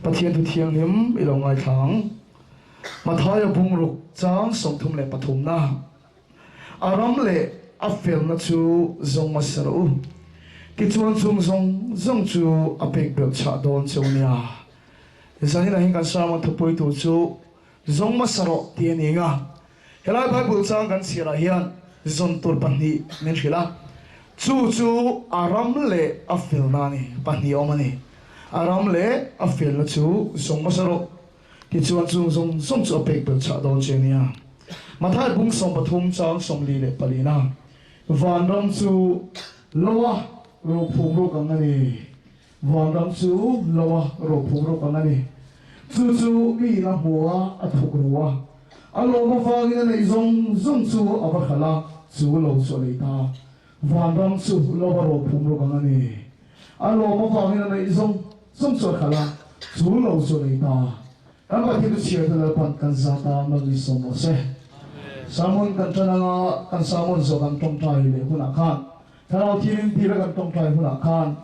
Pathian thu thianghlim i lo ngaithla ang. Mathaia bungruk chang 33 na a ram leh a felna chu zawng hmasa rawh u. Tichuan chung zawng zawng chu a pek belh chhah dawn che u nia. Zaninah hian kan sermon thupui tur chu Zawng hmasa rawh tih a ni nga. Helai Bible chang kan chhiarah hian zawn tur pahnih min hrilh a, chu chu a ram leh a felna a ni, pahnih a awm a ni. A ram leh a felna chu zawng hmasa rawh tichuan chung zawng zawng chu a pek belh chhah dawn che a nia. Mathai bung 13 chang 44 na, Vanram chu loa rophum ruk ang a ni. Vanram chu loa rophum ruk ang a ni. Chu chu mi in a hmu a, a thuk ru a. A lawm avangin a neih zawng zawng chu a va hralh a, chu lo chu a lei ta. Vanram chu loa rophum ruk ang a ni. A lawm avangin a neih zawng zawng chu a hralh a, chu lo chu a lei ta. Kan Pathian chu chhiar te Lalpan kan zat a, nawlh ni sawm rawh se. Sermon kan tan anga kan sermon zawh kan tawngtai leh hunah khan Thlarau Thianghlim tira kan tawngtai hunah khan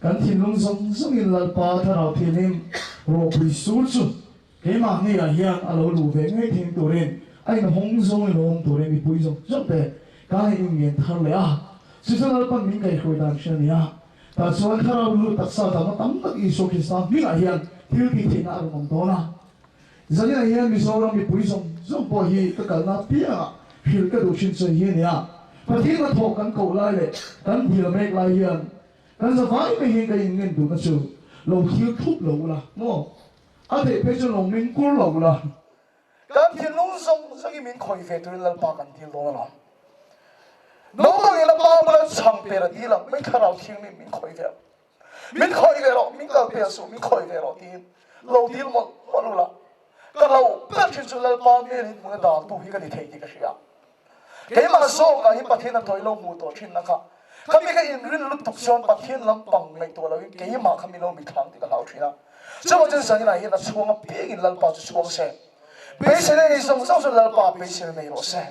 Kan thinlung zawng zawngin Lalpa Thlarau Thianghlim ropui sur chu keimahni ah hian a lo luh ve ngei thing turin a inhawng zawngin lo awm turin mipui zawng zawng te kan han inngen thar leh a. Chu chu Lalpan min kaihhruai dan hria a ni a. Tah chuan Thlarau lut taksa dangna tam tak Isua Krista hmingah hian thil tih theihna a rawn awm dawn a. Zaninah hian Mizoram mipui zawng zawng pawh hi ka kalna apiangah hrilh ka duh thin chu hei hi a ni a. Pathian hnathawh kan koh lai leh kan dil mek lai hian kan zavai mai hian ka inngen duhna chu lo thil thup lo ula maw? A theih phei chuan lo meng kur lo ula. Kan thinlung zawng zawngin min khawih ve turin Lalpa kan dil dawn alawm. Naupangin a pa bula chhang per a dil ang mai thlarau thianghlim min khawih ve ang. Min khawih ve rawh, min kal pel suh, min khawih ve rawh tiin lo dil mawlh mawlh ula, ka lo ber thin chu Lalpa hmel hi hmuna daltu hi ka ni thei tih ka hria. Keimah zawkah hi Pathian a tawih lo hmuh tawh thinna kha khami ka inrin lutuk chuan Pathian lampang ngaihtuah loin keimah kha mi lo mithlang tih ka hlau thin a. Chuvang chuan zaninah hian a chhuang apiangin Lalpa chu chhuang se, beiseina nei zawng zawng chu Lalpa beiseina nei rawh se.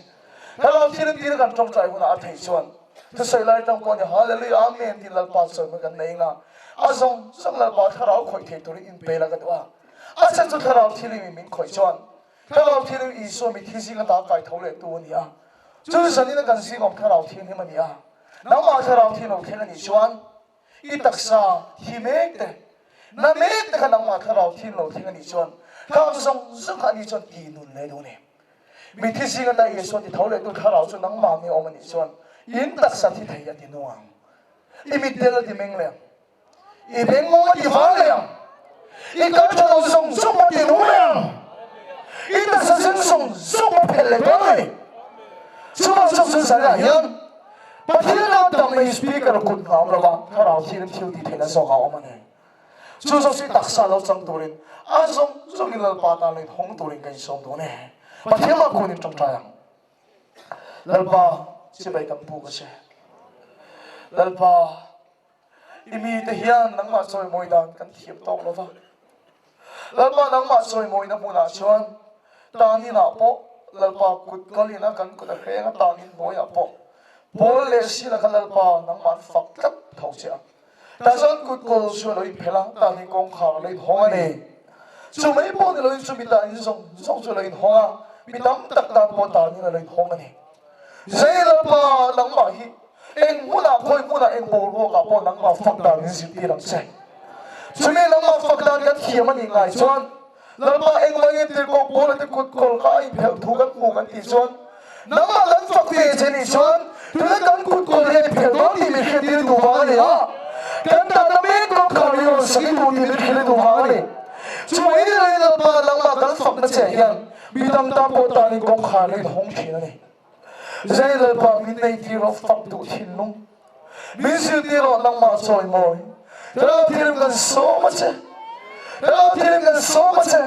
Thlarau thil tir kan tawngtai hunah a theih chuan thusawi lai tang pawh ni Hallelujah Amen tiin Lalpa chawi kan nei nga a zawng zawng Lalpa thlarau khawih thei turin inpe la ka duh a. A chhan chu thlarau thil in min khawih chuan thlarau thil in Isua mithi zinga ta kai tho leh tu a ni a. Chu zanin a kan zingawm thlarau thianghlim a ni a. Nangmah thlarau thian lo thleng a nih chuan I taksa thi mek te, na mek te kha nangmah thlarau thin lo thleng a nih chuan khang zawng zawng kha ani chuan ti nun leh duh a ni. Mithi zing ata Isua ti tho leh tu thlarau chu nangmah nge awm a nih chuan in taksa thi thei a ti nung ang. I mitdel a ti meng leh ang. I bengmawng a ti var leh ang. I kal tha lo zawng zawng a ti nung leh ang. I taksa zing zawng zawng a phelh leh dawn a ni. Chuvang zawng chu zanah hian Pathian a dam mai speaker kut ngam lova thlarau thil thil tih theihna zawk a awm a ni. Chu zawk chu i taksa lo chang turin a zawng zawngin Lalpa tan lo inhawng turin ka insawm dawn e. Pathian mah kun in tawngtai ang. Lalpa chibai kan puk a che. Lalpa i mite hian nangmah chawimawi dan kan thiam tawk lova. Lalpa nangmah chawimawina hmunah chuan taninah pawh Lalpa kut kalin a kan kut a hreng a tanin hnuaiah pawh Paul leh Sila kha Lalpa nangmah an fak tlat tho che a. Tah chuan kut kawl chu a lo inphelh a, tanin kawngkhar a lo inhawng a ni. Chu mai pawh ni loin chu mi tanin zawng zawng chu a lo inhawng a, mi tam tak tan pawh tanin a lo inhawng a ni. Zei Lalpa nangmah hi Eng hmunah khawi hmunah eng boruakah pawh nangmah fak dan in zirtir ang che. Chumi nangmah fak dan kan thiam a nih ngai chuan Lalpa engmah nge tirhkoh Paula te kut kawl kha a inphelh thu kan hmu kan tih chuan nangmah kan fak ve che nih chuan tuna kan kut kawl hi a inphelh dawn tih min hriattir duh vang a ni a, kan tahna mek kawngkhar hi rawn sakin duh tih min hrilh duh vang a ni. Chumi ni loin Lalpa nangmah kan fakna che hian mi dang tan pawh tanin kawngkhar la inhawng thin a ni. Zei Lalpa min nei tir rawh fak duh thinlung min zirtir rawh nangmah chawimawi Thlarau Thianghlim kan sawm a che Thlarau Thianghlim kan sawm a che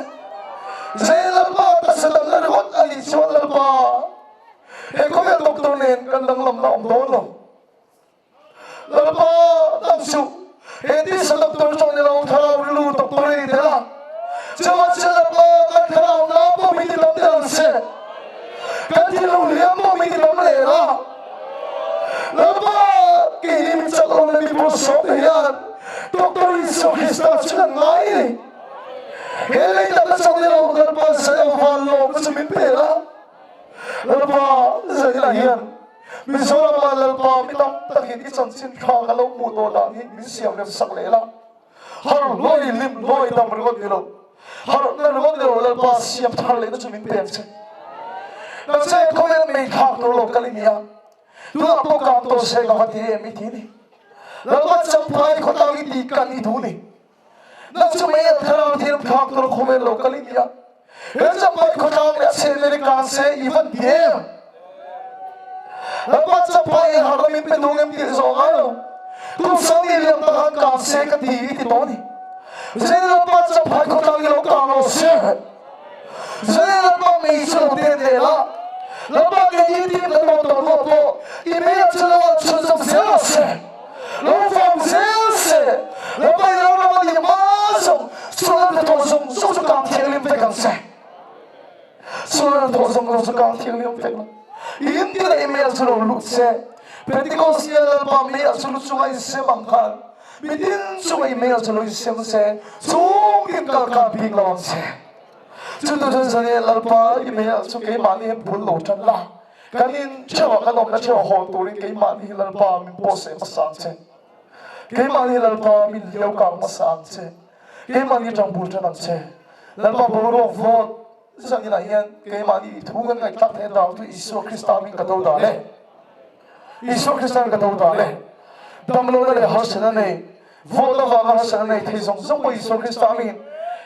Zei Lalpa taksa damna ringawt a nih chuan Lalpa he khawvel doctor nen kan danglamna awm dawn lo Lalpa dam suh he tisa doctor chuan i lo thlarau rilru doctor i ni tel a chuan che Lalpa kan thlarau na pawh min ti dam tel ang che kan thinlung hliam pawh min ti dam leh la Lalpa keini min chak lo leh mi pawh sawm te hian Doctor Isua Krista chu kan ngai a ni. lawmna chu min pe la. Lalpa zaninah hian Mizorama Lalpa mi tam takin i chanchin tha ka lo hmuh tawh dan hi min siam rem sak leh la. Har hlawi hlim hlawi dam ringawt ni lo, harhna ringawt ni lo Lalpa siam thar lehna chu min pek che. Nang che khawvel mei thlak tur lo kal i ni a, tunah pawh kang tawh se ka va ti em i ti ni. Lalpa champhai khawtlang i tih kan i duh ni. Nang chu mei al thlarau thiam thlak tur khawvel lo kal i ni a, he champhai khawtlang leh a chhehvel i kang se i van ti em? Lalpa champhai i harh lam in pe duh ngem tih zawh ngai lo. Kum sang ni liam tak han kang se ka ti i ti tawh ni. Zenin Lalpa champhai khawtlang i lo kang lo se. Zenin Lalpa mei chu lo den leh la. Lalpa ngei i tim kan lo tawh ruah pawh i mei ah chu lo an chhunzawm zel rawh se. Lo vang zel se. Lalpa i lo ram a nih hma zawng sual an hnathawh zawng zawng chu kang thianghlim vek ang che. Sual an hnathawh zawng zawng chu kang thianghlim vek ang. In ti leh i mei ah chu lo lut se. Pentecost nia Lalpa mei ah chu lu chunga insem ang khan mi tin chunga i mei ah chu lo insem se, chhungtin kal khan bik lo ang che. Chu tu chuan zan e Lalpa i mei ah chu keimahni hian bul lo tan la. Kan in theuh ah kan awmna theuh hawn turin keimahni hi Lalpa min pawhseh hmasa ang che. Keimahni hi Lalpa min hliau kang hmasa ang che. Keimahni tang bul tan ang che. Lalpa boruak vawt zan inah hian keimahni i thu kan ngaihthlak theih dan chu Isua Krista min ka do dan e. Isua Krista min ka do dan e. Damlohna leh harsatna nei Vawt avanga harsatna nei thei zawng zawng pawh Isua Krista min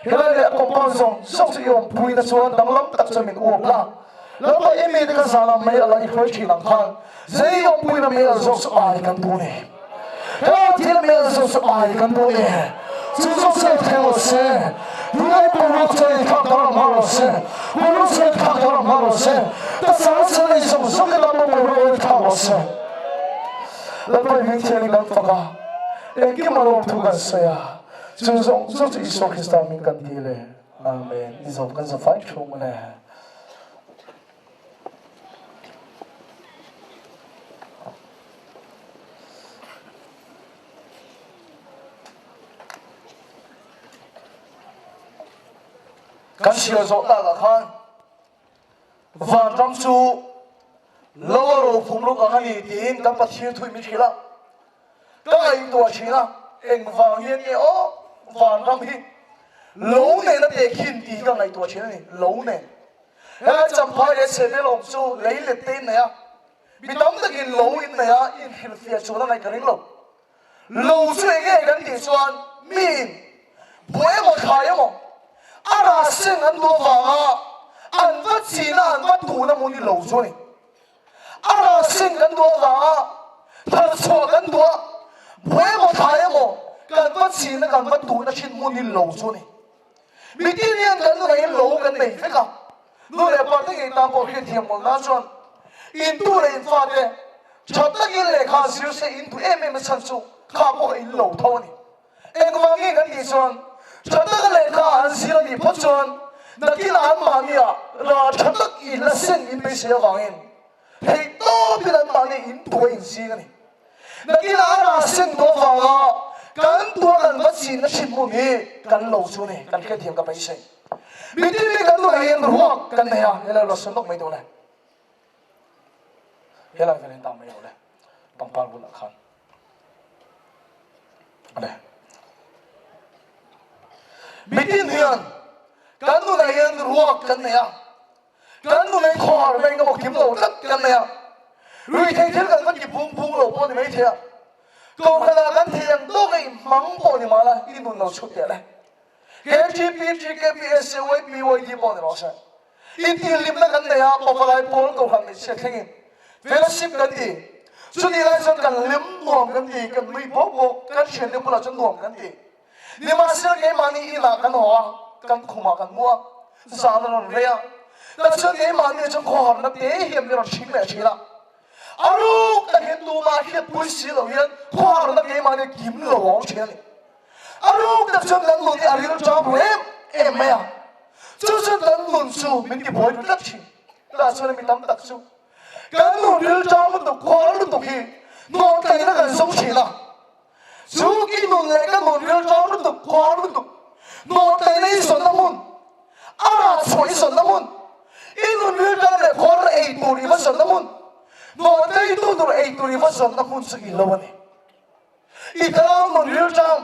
helai leh a compound zawng zawng chu i awmpuina chuan danglam tak chuan min uap la. Lalpa i mite ka zana mei a la i hruai thin ang khan zei i awmpuina mei al zawk chu ai kan duh ni. Helai thil mei al zawk chu ai kan duh ni. Chu zawk chu ei thei rawh se. Tunlai boruak chuan ei thlak danglam nghal rawh se. Boruak chuan ei thlak danglam nghal rawh se. Taksa harsatna nei zawng zawng te tan pawh boruak ei thlak rawh se. Lalpa i hming thiangin kan fak a, engkim a lawmthu kan sawi a, chu zawng zawng chu Isua Krista hming kan dil e. Amen. I zawm kan zafai thung le. Kan hrial zawh takah khan Vanram chu lo a rophum ruk ang a ni tiin kan Pathian thu in min hrilh a. Ka ngaihtuah thin a, engvang hian nge aw vanram hi lo nen a tehkhin tih hi ka ngaihtuah thin a ni, lo nen. Helai Champhai leh chhehvel awm chu lei let te in nei a, mi tam takin lo in nei a, inhrilhfiah chuan a ngaih ka ring lo. Lo chu eng nge kan tih chuan miin buai emaw thlai emaw a rah seng an duh avanga an va china an va tuna hmun hi lo chu a ni. A rah seng kan duh avanga thar chhuah kan duh a, buai emaw thlai emaw kan va china kan va tuna thin hmun hi lo chu a ni. Mitin hian kan nunah lo kan nei vek a, nu leh pa te ngei tan pawh hriatthiam mawlh nan chuan intu leh infate tha takin lehkha zir se in duh em em a chhan chu kha pawh in lo tho a ni. Engvang nge kan tih chuan tha taka lehkha an zir a nih phawt chuan nakinah anmahniah rah tha tak in la sen in beisei avangin Theihtawpin anmahni in tu a inzing a ni. Nakinah a rah sen duh avanga kan tua kan va chinna hrim hmun hi kan lo chu a ni, kan hriatthiam ka beisei. Mitin mi kan nunah hian ruak kan nei a, helai lo sawn lawk mai duh le. Helai vel hian tang mai lo le, pangpar bulah khan. Ale. Mitin hian kan nunah hian ruak kan nei a, Kan nu lei khawhar mai emaw kim lo tlat kan nei a, ruihtheih thil kan va ti phung phung lo pawh ni maithei a, kohhranah kan thei ang tawk a inhmang pawh ni mahla i nun lo chhut teh le. KTP, TKP, SAY, PYD pawh ni rawh se. Intihhlimna kan nei a, Pavalai pawl kohhran hmeichhia thlengin fellowship kan ti. Chutih lai chuan kan hlim nuam kan ti, kan nui bawk bawk, kan thiante bulah chuan nuam kan ti. Nimahsela keimahni inah kan haw a, kan khumah kan mu a, zan a rawn rei a. Tah chuan keimahni chuan khawharna te hian min rawn hring leh thin a. A ruk takin tumah hriatpui si lo hian khawharna keimahni kim lo a awm thin a ni. A ruk tak chuan kan nun hi a rilṭam ru em em mai a. Chu chuan kan nun chu min tibuai ru tlat thin. Tah chuan mi tam tak chu kan nun rilṭam lutuk, khawhar lutuk hi nuamtlaihna kan zawng thin a. Chu i nun leh ka nun rilṭam lutuk, khuar lutuk, nawtlaihna i zawnna hmun, a rah chhuah i zawnna hmun. rilṭam leh khawr ei tur i va zawnna hmun, hnawhteitu tur ei tur i va zawnna hmun chu i lo a ni. I tlang nun rilṭam,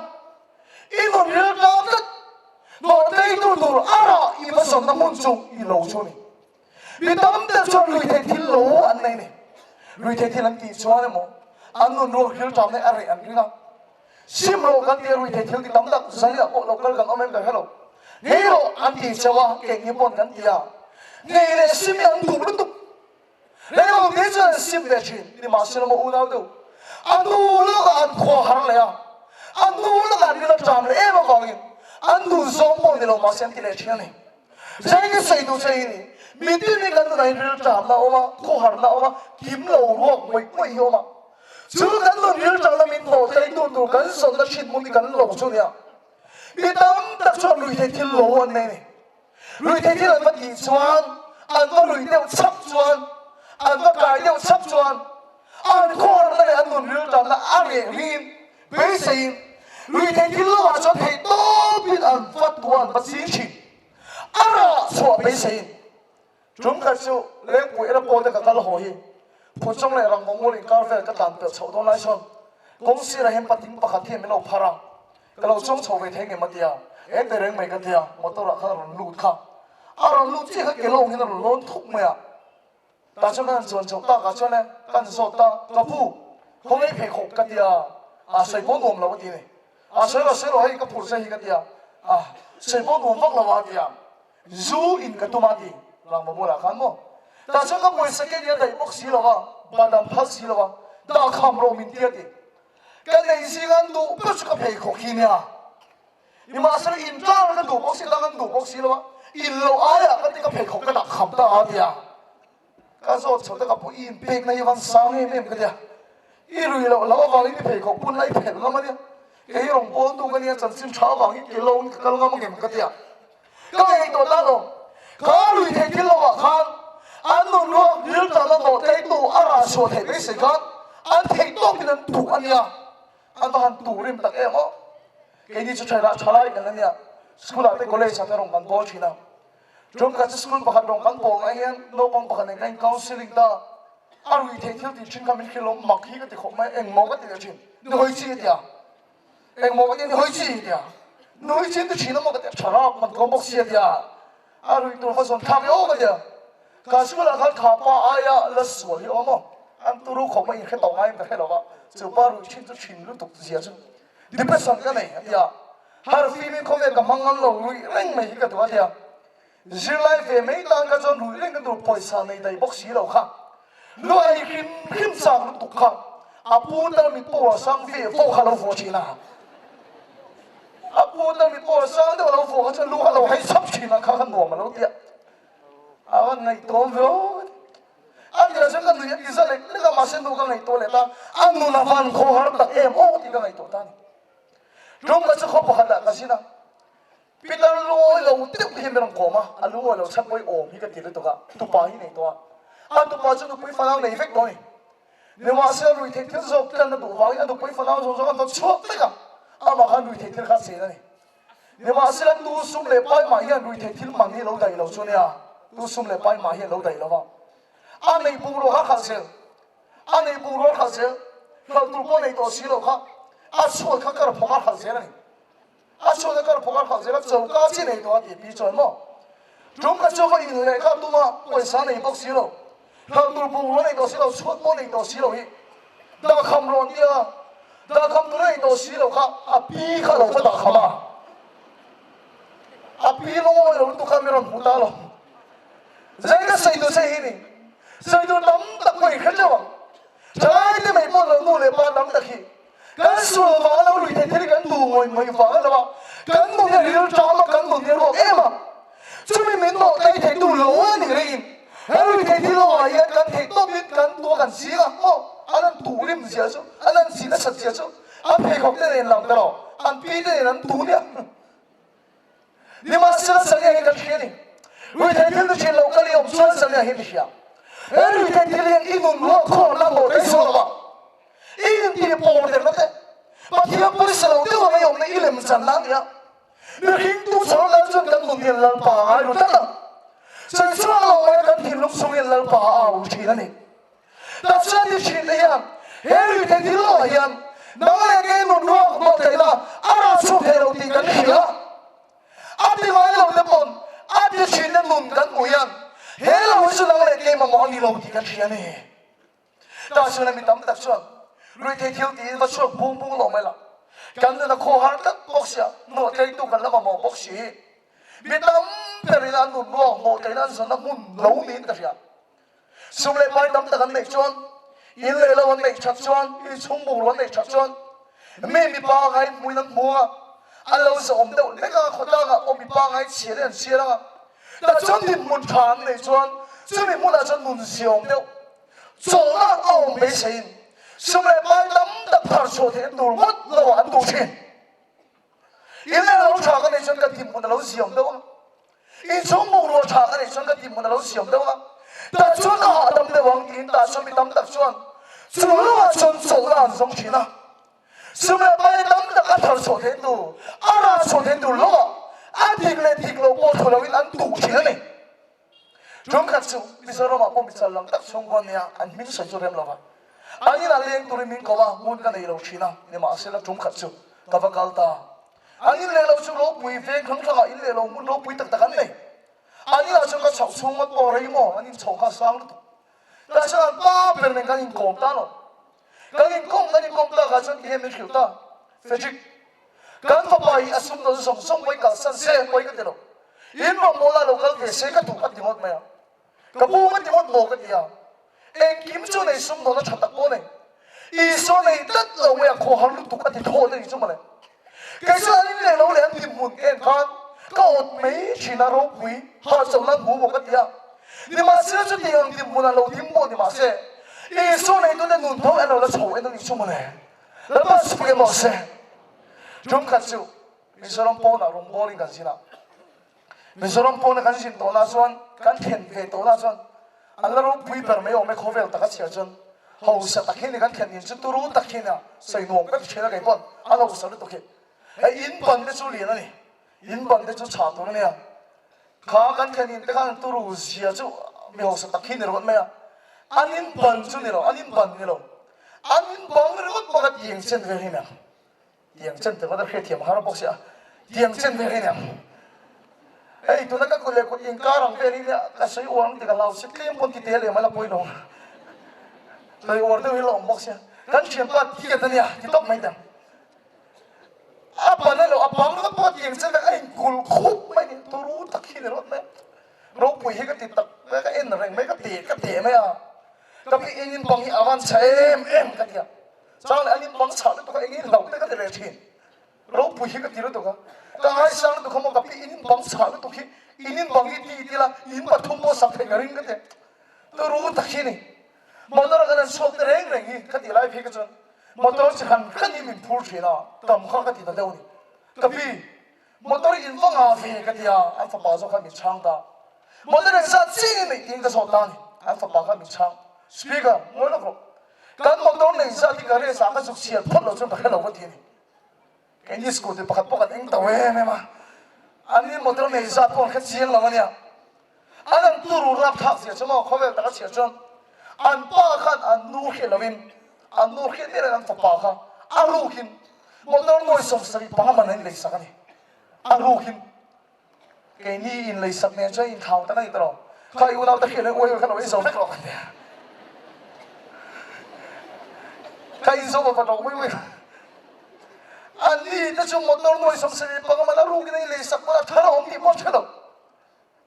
i nun rilṭam tlat, hnawhteitu tur a rah i va zawnna hmun chu i lo chu a ni. Mi tam te chuan ruithei thil lo an nei ni. Ruithei thil an tih chuan emaw an nun ruak rilṭamna a reh an ring a. Sim rawh kan tia ruithei thil ti tam tak zaliah pawh lo kal kan awm em ka hre lo. Ngei rawh an ti cheu a, keini pawn kan ti a. Ngei leh sim hi an duh lutuk. Rei te chuan an sim ve thin. Nimahsela maw unau deuh, a hnu lawkah an khua har leh a, a hnu lawkah an rilru ṭam leh em avangin an duh zawng pawh ni lo mahse an ti leh thin a ni. Zai ka sawi duh che hi ni, mitin hi kan nunah hian rilṭamna a awm a, khawharna a awm a, kim lo ruak ngawih ngawih hi a awm a. Chu kan nun rilṭamna min hnawh tleitu tur kan zawnna ṭhin hmun hi kan lo chu nia. Mi tam tak chuan ruihtheih thil lo an nei a ni. Ruihtheih thil an va tih chuan, an va ruih deuh chhap chuan, an va kai deuh chhap chuan an khawharna leh an nun rilṭamna a reh ringin Beiseiin ruihtheih thil lamah chuan theih tawpin an va tuah an va ching thin. A rah chhuah beiseiin tum khat chu Lengpui Airport-a ka kal haw hi Phuchawng leh Rangvamual inkar vel ka tlan pelh chhoh dawn lai chuan kawng sirah hian patling pakhat hian min lo phar a, ka lo chuang chho ve thei ngem a tia, he te reng mai ka tia, motor-ah khan a rawn lut kha, a rawn lut chiah kha ke lawngin a rawn lawn thuk mai a. Tah chuan kan han chuan chhoh takah chuan e, ka han zawt ta, ka pu, khaw ngei pheikhawk ka tia, a sawi pawh nuam lo a ti a ni. A sawi lo, sawi lo hei ka phur che hi ka tia, a sawi pawh nuam vak lo a tia, zu in ka tum a ti, Rangva bulah khan maw. Tah chuan ka pawisa ke nia daih bawk si lo a, badam phal si lo a, dah kham rawh min ti a ti. Ka nei zinga an duh ber chu ka pheikhawk hi nia. Nimahsela in tlang kan duh bawk si, tlang kan duh bawk si lo a, in lo aiah kan ti ka pheikhawk ka dah kham ta a tia. Ka zawt chho ta ka pu i inpekna hi van sang em em ka tia. I rui loh hlauh avangin i pheikhawk bun lai phelh ngam a nia. Kei hi rawn pawn tu ka nia, chanchin tha avangin ke lawngin ka kal ngam angem ka tia. Ka ngaihtuah ta lo. Kha rui theih thil lovah khan an nun ruak rilṭahna hnawh tleitu a rah chhuah theih beisei khan an theih tawkin an tuh a nia. An va han tuh rim tak em aw. Keini chu thairah tha lai kan la nia, school ah te college ah te rawn kan bawl thin a. Tum khat chu school pakhat rawn kan bawl lai hian naupang pakhat nen kan in counselling ta, a rui theih thil tih thin kha min hrilh awm mak hi ka ti khawp mai, engmaw ka ti leh thin, ni hawi chi a ti a, engmaw ka ti a, ni hawi chi a ti a, ni hawi chi an ti thin a maw ka ti a, tha rap man tlawm bawk si a ti a, a rui tur va zawn thlak e aw ka ti a, kha school ah khan kha pa aia la sual hi awm aw, an turu khawp mai inhre tawh ngaiin ka hre lo va, chu pa rui thin chu thin lutuk zia chu. Depression ka nei a ti a, har fimin khawvel ka hmang ngam lo ruih reng mai hi ka duh a ti a, zirlai ve mai tan kha chuan ruih reng ka tur pawisa nei daih bawk si lo kha, luai hrim hrim chak lutuk kha a pu tal mit pawh a sang ve fo kha lo vuah thin a, a pu tal mit pawh a sang deuh a lo vuah kha chuan lu kha lo hai chap thin a kha kha nuam a lo ti a, a rawn ngaihtuam ve aw. A tirah chuan ka nui a ti za lek lek a, mahse nu ka ngaihtuah leh ta, a nun a van khaw har tak em aw tih ka ngaihtuah ta a ni. Tumka chu khaw pakhatah ka zin a, Peter lungawi lo deuh hian min rawn kawm a, a lungawi lo chhan pawi awm hi ka ti lutuk a, tupa hi nei tawh a, a tupa chu nupui fanau nei vek tawh a ni. Nimahse a ruihtheih thil zawk tlanna duh vangin a nupui fanau zawng zawng a hnawt chhuak vek a, amah khan ruihtheih thil kha a chen a ni. Nimahsela tu sum leh pai mah hian ruihtheih thil man hi lo daih lo chu nia, tu sum leh pai mah hian lo daih lo va. A nei bungrua kha khalh zel, a nei bungrua khalh zel, hlauh tur pawh nei tawh si lo kha, a chhuat kha kar phawk a khalh zel a ni. A chhuat a kar phawk a khalh zel a, choka chi nei tawh a ti pi chuan maw. Tum kha chu va in leh kha tuma pawisa nei bawk si lo, hlauh tur bungrua nei tawh si lo, chhuat pawh nei tawh si lo hi dahkham rawn tia dahkham tur a nei tawh si lo kha a pi kha lo va dahkham a, a pi lungawi lo lutuk kha mi rawn hmu ta lo. Zai ka sawi duh che hi ni, sawi tur tam tak pawh i hre teuh ang. Thalai te mai pawh lo nu leh pa tam tak hi Kan sual vang a lo lui theih thil hi kan duh ngawih ngawih vang a lo a, kan nun hi a rilṭam a, kan nun hi a ruak em a. Chumi min nawh tlai theih tu lo a nih rengin he lui theih thil lo ah hian kan theih tawpin kan tuah kan ching a, maw an han tuh rim zia chu, an han chih nasat zia chu, an pheikhawk te nen lam te lo, an pi te nen an tuh nia. Nimahsela Zania hi kan hria a ni. Ruihtheih thil ni thin lo kal i awm chuan Zania hi ni hria. He ruihtheih thil hian i nun ruah khawm la hlawh thei sual lo va, i intih pawr der na te, Pathian pawisa lo deuh anga i awmna i lem chan na a ni a. Mihring tu chho lal chuan kan nun hian Lalpa a ngai ru tlat a. Sawi chhuak lo mai kan thinlung. Lalpa a au thin a ni. Pathian ni thin te hian he rite thil ah hian nang leh kei nun ruak hnawh theihna a rah chhuak thei lo tih kan hria. A ti ngai lo te pawn a ti thin te nun kan hmuh hian he lo hi chu nang leh kei mamawh a ni lo tih kan hria a ni. Tah chuan mi tam tak chuan ruihtheih thil tiin va chhuak bung bung lo mai la, kan nun a khaw har tlat bawk sia, hnawh tleitu kan la mamawh bawk si. Mi tam berin an nun ruak hnawh tleina an zawnna hmun lo niin ka hria. Sum leh pai tam tak an neih chuan, in leh lo an neih that chuan, inchhung bungrua an neih that chuan, mi mipa ngai hmuin an hmu anga, an lo zahawm deuh hlek anga, khawtlangah pawh mipa ngai chhiar in an chhiar anga, tah chuan dinhmun tha an neih chuan chumi hmunah chuan nun ziaawm deuh chawlhna a awm beiseiin sum leh pai tam tak phar chhuah theihna tur ngawt lo ah an duh thin. In leh lo tha ka neih chuan ka dinhmun a lo ziam deuh a, inchhung bungrua tha ka neih chuan ka dinhmun a lo ziam deuh a, tah chuan ka hahdam deuh ang tiin tah chuan mi tam tak chuan chu lamah chuan chawlhna an zawng thin a. Sum leh pai tam tak a thar chhuah theih tur, a rah chhuah theih tur lamah a dik leh dik lo pawh thu loin an duh thin a ni. Ṭumkhat chu Mizoramah pawh mi chal lang tak chhungkua nia an hming sawi chu rem lova an inah leng turin min ko a, hmun ka nei lo thin a, nimahsela ṭumkhat chu ka va kal ta. An in leh lo chu ropui veng hrang hrangah in leh lo hmun ropui tak tak an nei. An inah chuan ka chhoh chhung ngawt pawh rei maw an inchhoh kha a sang lutuk. Tah chuan an pa ber nen kan inkawm ta lo. Kan inkawm kan inkawm takah chuan tihian min hrilh ta, Frederick, kan fapa hi a sum dawn zawng zawng pawi kalsan se pawi ka ti lo. In rawngbawla lo kal ve se ka duh a ti ngawt mai a. Ka pu ka ti ngawt maw ka ti a. Engkim chu nei sum dawn a tha tak pawh nei. Isua nei tlat lo mai a khawhar lutuk a ti thaw ta ni chu mawle. Kei chuan an in leh lo leh an dinhmun ka en khan ka awt mai thin a ropui hahchawlh nan hmu maw ka ti a. Nimahsela chutiang ang dinhmun ah lo ding pawh ni mahse Isua neitute nun tho en lo la chho en a ni chu mawle. Lalpa chhuk emaw se. Tumkhat chu Mizoram pawnah rawngbawlin kan zin a. Mizoram pawna kan zin tawhna chuan kan thlen ve tawhna chuan an la ropui ber mai awm e khawvel taka chhiar chuan hausa tak hi ni kan thlen in chu turu tak hi nia sawi nuam ka ti thin a kei pawn a hausa lutuk hi hei in ban te chu lian a ni in ban te chu chhah tur a nia kha kan thlen in te khan an turu zia chu mi hausa tak hi ni rawt mai a an in ban chu ni lo an in ban ni lo an in bang ringawt bawk a tiang chen vel hi nia Tiang chen te vata hriatthiam a har bawk sia, tiang chen vel hi nia. Hei tuna ka kut leh kut inkar ang vel hi nia ka sawi uar ang ti ka hlau si tlem pawn ti te leh mai la pawi lo ang. Sawi uar deuh hi la awm bawk sia. Kan thianpa tiat a nia ti tawp mai teh ang. A ban a lo a bang ringawt pawh tiang chen vel a inkulh khup mai ni turu tak hi ni rawt mai. Ropui hi ka ti tak mai ka en reng mai ka te ka te mai a. Ka pi engin bang hi a van chha em em ka ti a. Chang leh an in bang chhah lutuk a, eng in hlauh te ka ti leh thin. Ropui hi ka ti lutuk a, ka ngaisang lutuk a maw ka pi in in bang chhah lutuk hi, in in bang hi ti ti la, in pathum pawh sak theih ka ring ka ti. Turu tak hi ni. Motor a kan han chhuak te reng reng hi ka tih lai phei ka chuan motor chi hran hran hi min phur thin a, tam kha ka ti ta deuh a ni. Ka pi, motor in va ngah ve ka ti a, an fapa zawk khan min chhang ta. Motor engzat chiah in neih tiin ka zawt ta a ni, an fapa khan min chhang. Speaker, ngawi lawk rawh. Kan motor nei zat hi ka race ah ka zuk chhiar phawt lo chuan ka hre lo ka ti a ni. Keini scooty pakhat pawh kan eng to em em a, an ni motor nei zat pawh an hre chiang lo a nia. An an turu rapthlak zia chu maw khawvel taka chhiar chuan an pa khan an nu hriat loin an nu hriat miah loin an fapa kha a rukin motor nuai 75 man an inleisak a ni. A rukin. Keini in leisak nen chuan inthlau tak a ni ta lo. Kha i unaute hriat hian uai uai kha lo ei zo vek lo kan tia. Ka in zo va rawh uai uai. Ani te chu motor nuai 75 man a rukin a in leisak pawh a thar a awm tih pawh a hre lo.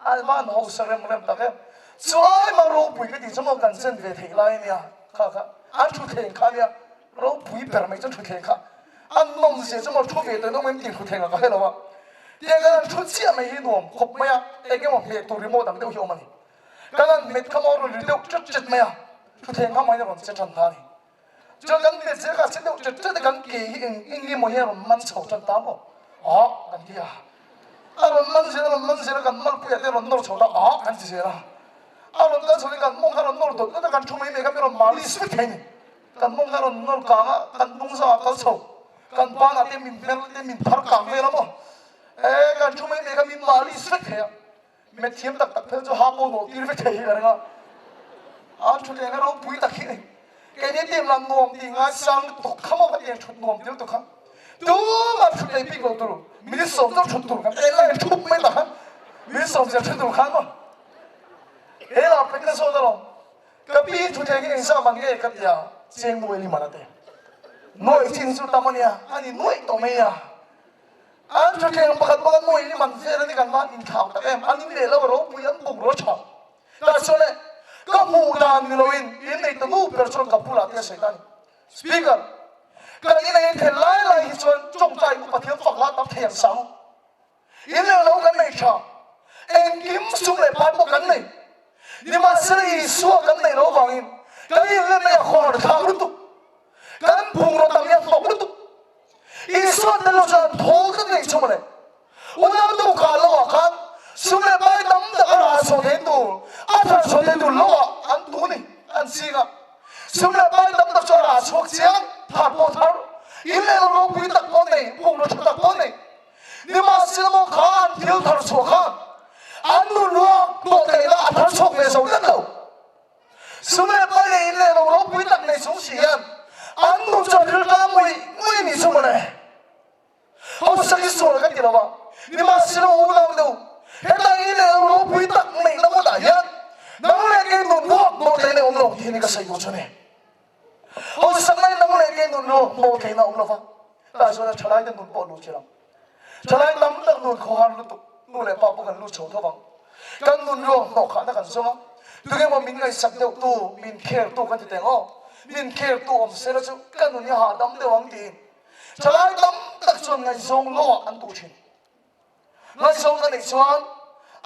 A van hausa rem rem tak em. Chuai mang ropui ka tih chu maw kan chen ve theih lai a nia. Kha kha an thutthleng kha a nia. Ropui ber mai chuan thutthleng kha a nawm zia chu maw thu ve tawh in awm em tih thutthleng ah ka hre lo a, tiang kan han thu chiah mai hi nuam khawp mai a, eng emaw hmeh tur remote ang deuh hi awm a ni. Kan han hmet kha maw a rawn ri deuh ṭet ṭet mai a, thutthleng kha mahin a rawn che ṭan ta a ni. Chuan kan hmet zel kha a che deuh ṭet ṭet a, kan ke hi eng eng emaw hi a rawn man chho ṭan ta maw? Aw kan ti a, a rawn man zel a rawn man zel a, kan malpuiah te a rawn nawr chho ta a kan ti zel a, a rawn kal chho in kan mawng kha a rawn nawr dawt dawt a, kan thu mai mai kha mi rawn malis vek thei a ni. Kan mawng kha rawn nawr kang a, kan hnung zangah kal chho, kan banah te min hmer te min phar kang vel a maw? E, kan thu mai mai kha min malis vek thei a, met thiam tak tak phel chu ha pawh nawh tir vek thei hi ka ring a. An thutthleng a ropui tak hi a ni. Keini team lam nuam tih ngaisang lutuk kha maw ka ti ang thut nuam ti lutuk kha. Tumah thut lei bik lo tur min sawm chu thut tur kan en lai thup mai ta kha min sawm zel thut tur khan maw. He la pek na zawt alawm. Ka pi thutthleng hi engzah man nge ka ti a, cheng nuai li man a ti. Nuai chin chu tam a nia, a ni nuaih tawh mai a. An thutthleng pakhat bawk a nuai li man vel a ni kan van inthlau tak em, an in leh lo a ropui an bungraw tha. Tah chuan le, ka hmuh dan ni loin in nei ta nu ber chuan ka bulah te a sawi ta a ni. Speaker, Kan in a inthen lai lai hi chuan tawngtai upa thiam fak lah tam thei ang sang. In leh lo kan nei tha, engkim sum leh pai pawh kan nei. Nimahsela Isua kan neih loh avangin kan inlem mai a khawr thlak lutuk, kan bungraw tam hi a hlawk lutuk. Isua tel lo chuan thawl kan nei chhawm a le. Unau tu kha lo ah khan sum leh pai tam tak a rah chhuah thei tur, a thar chhuah thei tur lo ah an tu ni, an ching a. Sum leh pai tam tak chu a rah chhuak chiang, thar pawh thar, in leh lo ropui tak pawh nei, bungraw tha tak pawh nei. Nimahsela maw kha an thil thar chhuah khan an nu luak tawh theihna a thar chhuak ve zo tlat lo. Sum leh pai leh in leh lo ropui tak nei chung si hian an nu chuan thil tlang ngawih ngawih a nih chu mawle. Hausak hi sual kan ti lo a, nimahsela unau deuh heta in leh lo ropui tak neihna ngawtah hian nang leh kei nun ruak hnawh theihna awm lo tih hi ka sawi duh chu a ni. Hausak lai nang leh kei nun ruak hnawh theihna awm lo va, tah chuan a thalaite nun pawh lut chiang. Thalai tam tak nun khawhar lutuk nu leh pa pawh kan lut chho tho vang. Kan nun ruak hnawh khahna kan zawng a, tunge maw min ngaihsak deuh tu, min care tu kan ti teng aw, min care tu awm sela chu ka nun hi hahdam deuh ang tiin thalai tam tak chuan ngaihzawng lawngah an tuh thin. Ngaihzawng ka neih chuan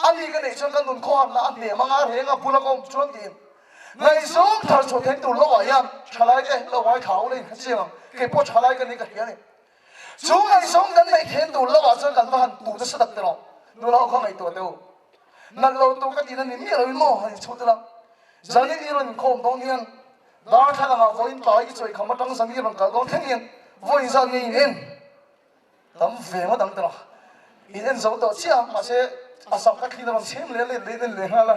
a ni ka neih chuan ka nun khawharna a hnem anga reng a bula ka awm chuan tiin ngaihzawng thar chhuah theih tur lawngah hian thalai te lo ngaithla ho leh in kha chiang ang, keipawh thalai ka ni ka hria a ni. Chu ngaihzawng kan neih then tur lamah chuan kan va han tu nasa tak tiraw? Nula ho kha ngaihtuah teh u. Nalh lo tur ka tihna ni miah loin maw han inchhut ila. Zanin i rawn inkhawm dawn hian darthlalang ah vawiin tlai i chawi kham atang zan i rawn kal dawn thleng hian vawiin zat nge in en tam ve ngawt ang tiraw? In en zo tawh chiah a, mahse a sam ka thli na rawn chhem leh let leh in en leh nghal a.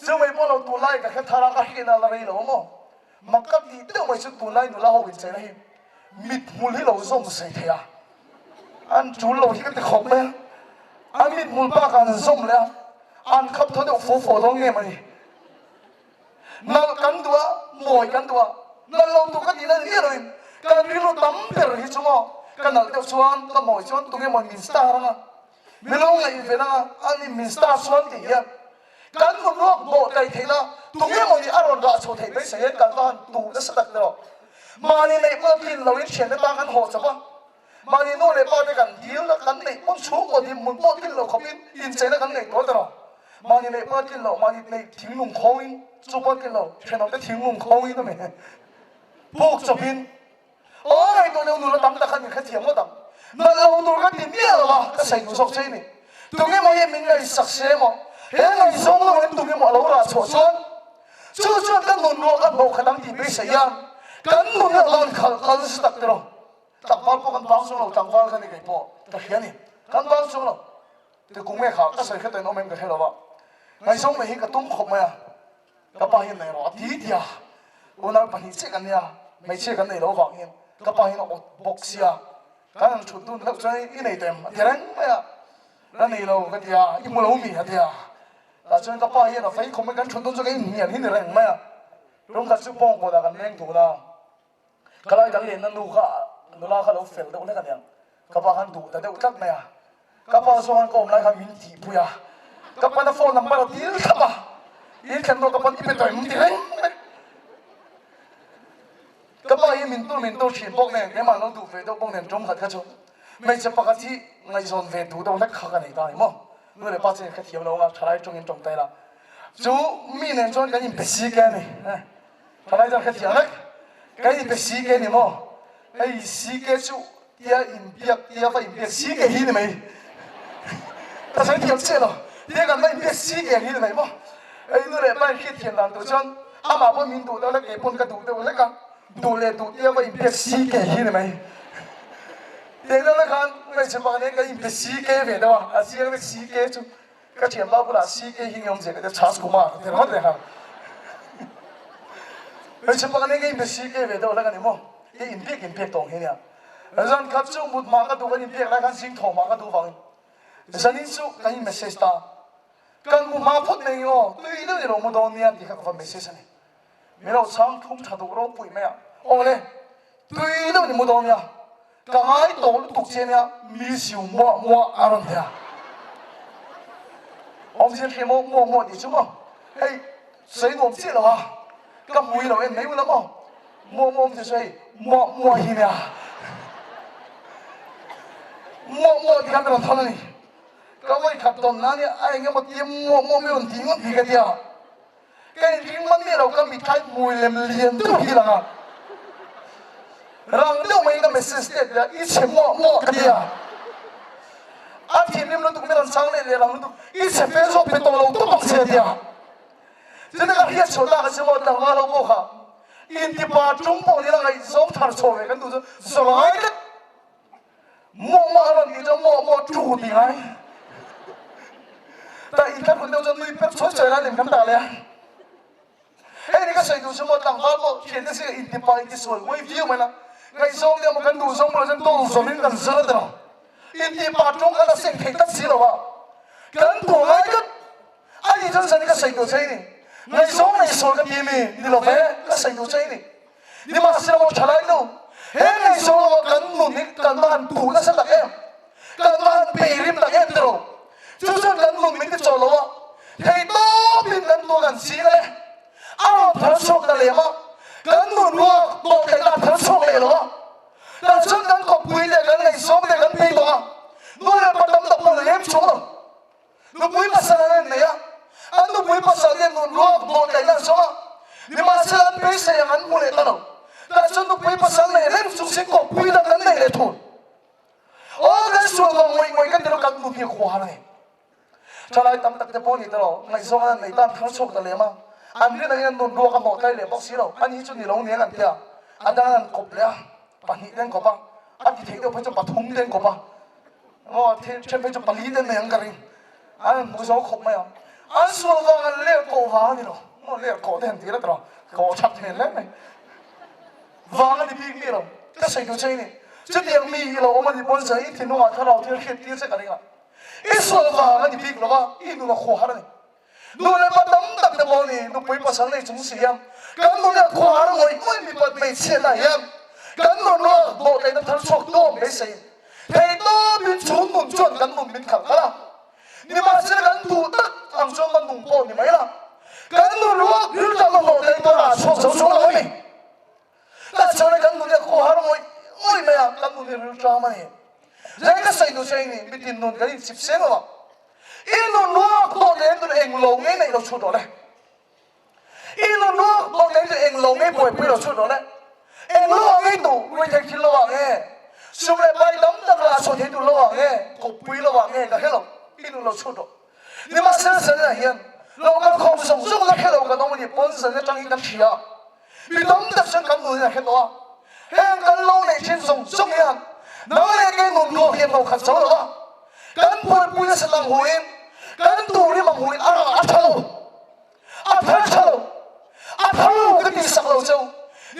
Chu mai pawh lo tunlai ka hre thar a, ka hriatna la rei lo a maw? Mak ka tih deuh mai chu tunlai nula ho incheina hi mithmul hi lo zawm sei thei a, an tul lo hi ka ti khawp mai a, a mithmul bakah an zawm leh a, an khap thaw deuh fo fo dawn nge mawni? Nalh kan duh a, mawi kan duh a, nalh lo tur ka tihna ni miah loin kan rilru tam ber hi chu maw ka nalh deuh chuan ka mawi chuan tunge maw min star anga Mi lo ngaih ve nanga a ni min star chuan tih hian kan nun ruak hnawh daih theihna tunge maw ni a rawn rah chhuah theih beisei hian kan va han tuh nasa tak tiraw. Mahni neih pawh tlin loin thiante tan kan haw chap a, mahni nu leh pa te kan dil na kan neih pawn chhungkaw dinhmun pawh tlin lo khawpin incheina kan neih tawh tiraw. Mahni neih pawh tlin lo, mahni neih thinglung khawngin chu pawh tlin lo, thenawmte thinglung khawngin a mi puk chawpin Aw ngaihtuah deuh nula tam tak khan min hrethiam ngawt ang. Nalh lo tur ka ti miah lo a, ka sawi duh zawk che i ni. Tunge maw hi min ngaihsak se emaw, he ngaihzawng lo in tunge maw a lo rah chhuah chuan chu chuan ka nun ruah ka hnawh khat ang tih beisei hian kan nun a rawn khalh kal nasa tak tiraw. Tlangval pawh kan bang chuang lo, tlangval ka ni kei pawh ka hria a ni. Kan bang chuang lo. Ti kum nge kha ka sawi hre tawhin awm em ka hre lo a, ngaihzawng nei hi ka tum khawp mai a. Ka pa hian nei rawh a ti ti a, unau pahnih chiah kan nia, hmeichhia kan nei lo avang hian ka pa hian a awt bawk sia, kan han thut dun hlauh chuan i nei tawh em a ti reng mai a, la nei lo ka ti a, i hmu lo mi a ti a, tah chuan ka pa hian a vei khawm mai kan thut dun chuan ka inhnial hi ni reng mai a, tum khat chu pawng kawtah kan leng dun a. Ka lai kan lenna nu kha nula kha lo fel deuh hlek aniang, ka pa khan duh ta deuh tlat mai a, ka pa chuan ka awm lai khan min tihpui a, ka pana phone number a dil thlap a, in thlen ruah ka pan i pe tawh em ti reng mai. Ka pa hi min tur min tur thin bawk nen, keimah lo duh ve deuh bawk nen tum khat kha chu hmeichhe pakhat hi ngaihzawn ve duh deuh hlek kha ka nei ta ni maw, nu leh pa chen ka thiam lo anga thalai tawngin tawngtai la chu mi nen chuan kan inpe si ke a ni. Thalai chuan ka thiam vek, ka inpe CK ni maw? Hei CK chu tia inbiak tia va inbiak CK hi ni mai. Ka sawi thiam chiah lo, tia kan va inbiak CK hi ni mai maw? Hei nu leh pa in hriat thiam dan tur chuan amah pawh min duh deuh hlek, kei pawn ka duh deuh hlek a, duh leh duh tia va inbiak CK hi ni mai. Tiang deuh hlek khan hmeichhe pakhat nen kan inpe CK ve deuh a, a chiang vek CK chu. Ka thianpa bulah CK hi nge awm zia ka ti a, Chhas Kumar ka ti ringawt leh nghal. Hmeichhe pakhat nen ka inbe si ke ve deuh hlek a ni maw? Ka inbiak inbiak tawh nghe nia. Zan khat chu mut hma ka duh kan inbiak lai khan zing thaw hma ka duh vangin zanin chu kan in message ta. Kan mu hma phawt mai nge aw, tui deuh i lo mu dawn nia tih kha ka va message a ni. Min lo chhang thum tha duh ropui mai a, aw le, tui deuh i mu dawn nia, ka ngai tawh lutuk che nia miss you muah muah a rawn ti a. Awmzia hria maw muah muah tih chu maw, hei sawi nuam chiah lo a, ka hmui lo en mai ula maw, muah muah awmzia chu hei muah muah hi nia, muah muah tih kha mi rawn thawn a ni. Ka vawikhat tawn na nia a eng emaw tia muah muah mi rawn ti ngawt hi ka tia. Ka inring man miah lo ka mitthai hmui lem lian deuh hi lang a. Rang deuh maiin ka message let leh a, i chhe muah muah ka tia. A thinrim lutuk mi rawn chang leh leh rang lutuk, i chhe fel zawk pe tawh lo tawp ang che a tia. Chutah ka hriat chhuah tak a che maw tlangval ho pawh kha intipa tum pawh nila ngaihzawng thar chhuah ve kan duh chu zawlai tlat. Muah muah a rawn tih chuan muah muah tu ti ngai. Tah in thla hun deuh chuan nui pek chhawi chhawi lai lem kan tah leh a. Hei ni ka sawi duh chu maw tlangval pawh thian te zingah intipa intisual huai viau mai la. Ngaihzawng te emaw kan duh zawng pawh chuan tawl zawm in kan zar a ti lo. Intipa tawng kha la seng thei tlat si lo a. Kan duh ngai tlat. A nih chuan zan i ka sawi duh che i ni. Ngaihzawng ngaihsual ka ti mi ni lo ve ka sawi duh che i ni. Nimahsela maw thalai nu, he ngaihzawng lo ah kan nun hi kan va han duh nasa tak em? Kan va han peirim tak em tiraw? Chu chuan kan nun min ti chaw lo a, thei tawpin kan tuah kan ching a le. A rawn thar chhuak ta lem a, kan nun ruak tawh theih lah thar chhuak leh lo a. Tah chuan kan kawppui leh kan ngaihzawng te kan pei tawh a, nu leh pa tam tak pawh lem chhuak lo. Nupui pasal an en nei a, an nupui pasal te nun ruak dawh tlaihna an zawng a, nimahsela an beisei ang an hmu leh ta lo. Tah chuan nupui pasal nei reng chung sin kawppui dang kan nei leh thung. Aw kan sual vang ngawih ngawih kan ti lo, kan nun hi a khua har a ni. Thalai tam tak te pawh ni ta lo, ngaihzawng an nei tan thar chhuak ta lem a, an rin angin an nun ruak a hmawh tlai leh bawk si lo, ani hi chu ni lo nen an ti a, a dang an kawp leh a, pahnih te an kawp a, a ti theih deuh phei chuan pathum te an kawp a. Maw thil then phei chu pali te nei ang ka ring. An hmu zo khawp mai ang. An sual vang an ler kawh vang a ni lo. Maw ler kawh te han ti rat rawh. Kawh that hmel hle mai. Vang a ni bik mi lo. Ka sawi duh che i ni. Chutiang mi i lo awm a ni pawn zai i thinlungah thlarau thil hriat tir che ka ring a. I sual vang a ni bik lo va, i nun a khua har a ni. Nu leh pa tam tak te pawh ni nupui pasal nei chung si hian kan nun hian khua har ngawih ngawih mipat hmeichhiat ah hian kan nun ruak dawhkaihna thar chhuak tawm beisei thei tawpin chhung nun chuan kan nun min khalh kal a, nimahsela kan duh tak ang chuan kan nung pawh ni mai la kan nun ruak riltam a hlawh thei dawn ah chhuak zo chuang lo a ni. Tah chuan kan nun hi a khua har ngawih ngawih mai a, kan nun hi rilṭam a ni. Zai ka sawi duh che ni, mitin nun kan inchip seng lo ang. I nun ruak dawt leh nun eng lo ngei neih lo chhut rawh le. I nun ruak dawt leh nun eng lo ngei buaipui lo chhut rawh le. Eng lo ah ngei duh, ruihtheih thil lo ah nge, sum leh pai tam tak lah chhuah thei tur lo ah nge, kawppui lo ah nge ka hre lo, i nun lo chhut rawh. Nimahsela zanah hian lo kal khawm zawng zawng la hre lo kan awm a ni, pawn zan atangin kan hria a. Mi tam tak chuan kan nun in a hre tawh a, heng kan lo neih thin zawng zawng hian nang leh kei nun ruak hian lo khat zo lo a, kan buaipui nasa lang huin, kan turim ang huin a rah a tha lo, a thar tha lo, a thar lo ka tih sak lo cheu,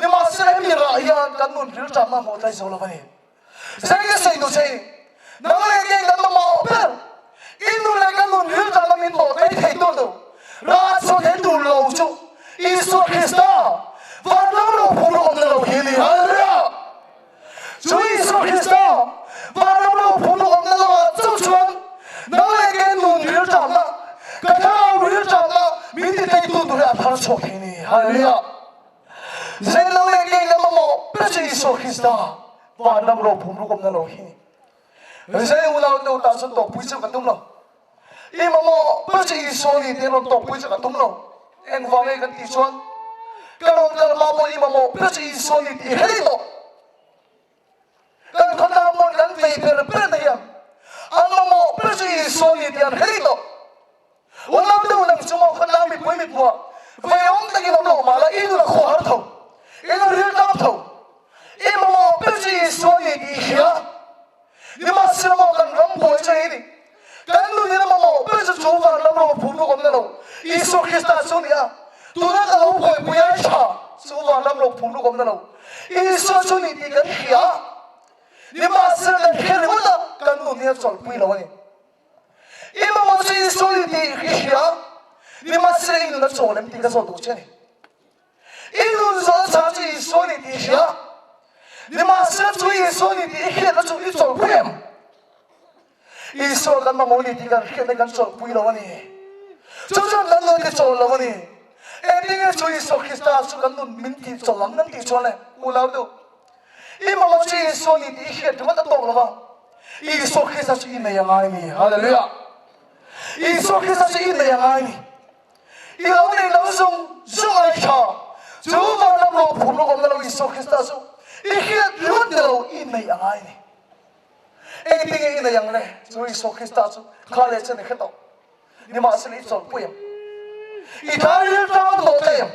nimahsela hemi rah hian kan nun rilṭamna hmuh tlai zo lo a ni. Zei ka sawi duh che i, nang leh kei kan mamawh ber, i nun leh ka nun rilṭamna min bawh tlai thei tur tu, rah chhuah thei tur lo chu Isua Krista, vanram lo phur awmna lo hi a ni. Hallelujah! Chu Isua Krista, vanram lo phur awmna lo ah chauh chuan nang leh kei nun rilṭamna, ka thlarau rilṭamna min ti thei tu tur hi a thar chhuak thei a ni. Hallelujah! Zei nang leh kei kan mamawh ber chu Isua Krista vanram rophum rukawmna lo hi ni. Zei unau te utah chuan tawkpui chu ka tum lo. I mamawh ber chu Isua ni tih rawn tawkpui chu ka tum lo. Engvang nge kan tih chuan ka rawn kal hma pawh i mamawh ber chu Isua ni tih hei tawh. Kan khawtlang pawn kan vei ber ber te hian an mamawh ber chu Isua ni tih an hre rih tawh. Unau deuh lang chu maw khawtlang mipui mipua vei awm takin awm lo mah la i nun a khaw har tho, i nun riltam tho, i mamawh ber chu Isua ni tih i hria. Nimahsela maw kan ram buai chu hei ni, kan nun in a mamawh ber chu chu vanram ro phum ruk awm na lo Isua Krista chu ni a, tuna ka lo buaipui ai tha. Chu vanram lo phum lukhawm na lo Isua chu ni tih kan hria a, nimahsela kan hria ringawt a, kan nun hi a chawlhpui lo a ni. I mamawh chu Isua ni tih i hria a, nimahsela i nun a chawl em tih ka zawt duh che a ni. I nun zawh chhan chu Isua ni tih i hria a, nimahsela chu Isua ni tih i hriatna chu i chawlhpui em? Isua kan mamawh ni tih kan hriatna kan chawlhpui lo a ni. Chu chuan kan nun ti chawl lo a ni. Engtin nge chu Isua Krista chu kan nun min tih chawl ang kan tih chuan le, u lau deuh. I mamawh chu Isua ni tih i hriat ringawt a tawk lo va, Isua Krista chu i nei a ngai ni. Hallelujah! Isua Krista chu i nei a ngai ni. I lo nei lo zung zung ai tha. Chu vanram lo phum lo awmna lo Isua Krista chu i hriat ringawt ni lo i nei a ngai ni. Engtin nge i nei ang le? Chu Isua Krista chu kha leh chen i hre tawh. Nimahsela i chawlhpui ang. I thairil tang tawh che em?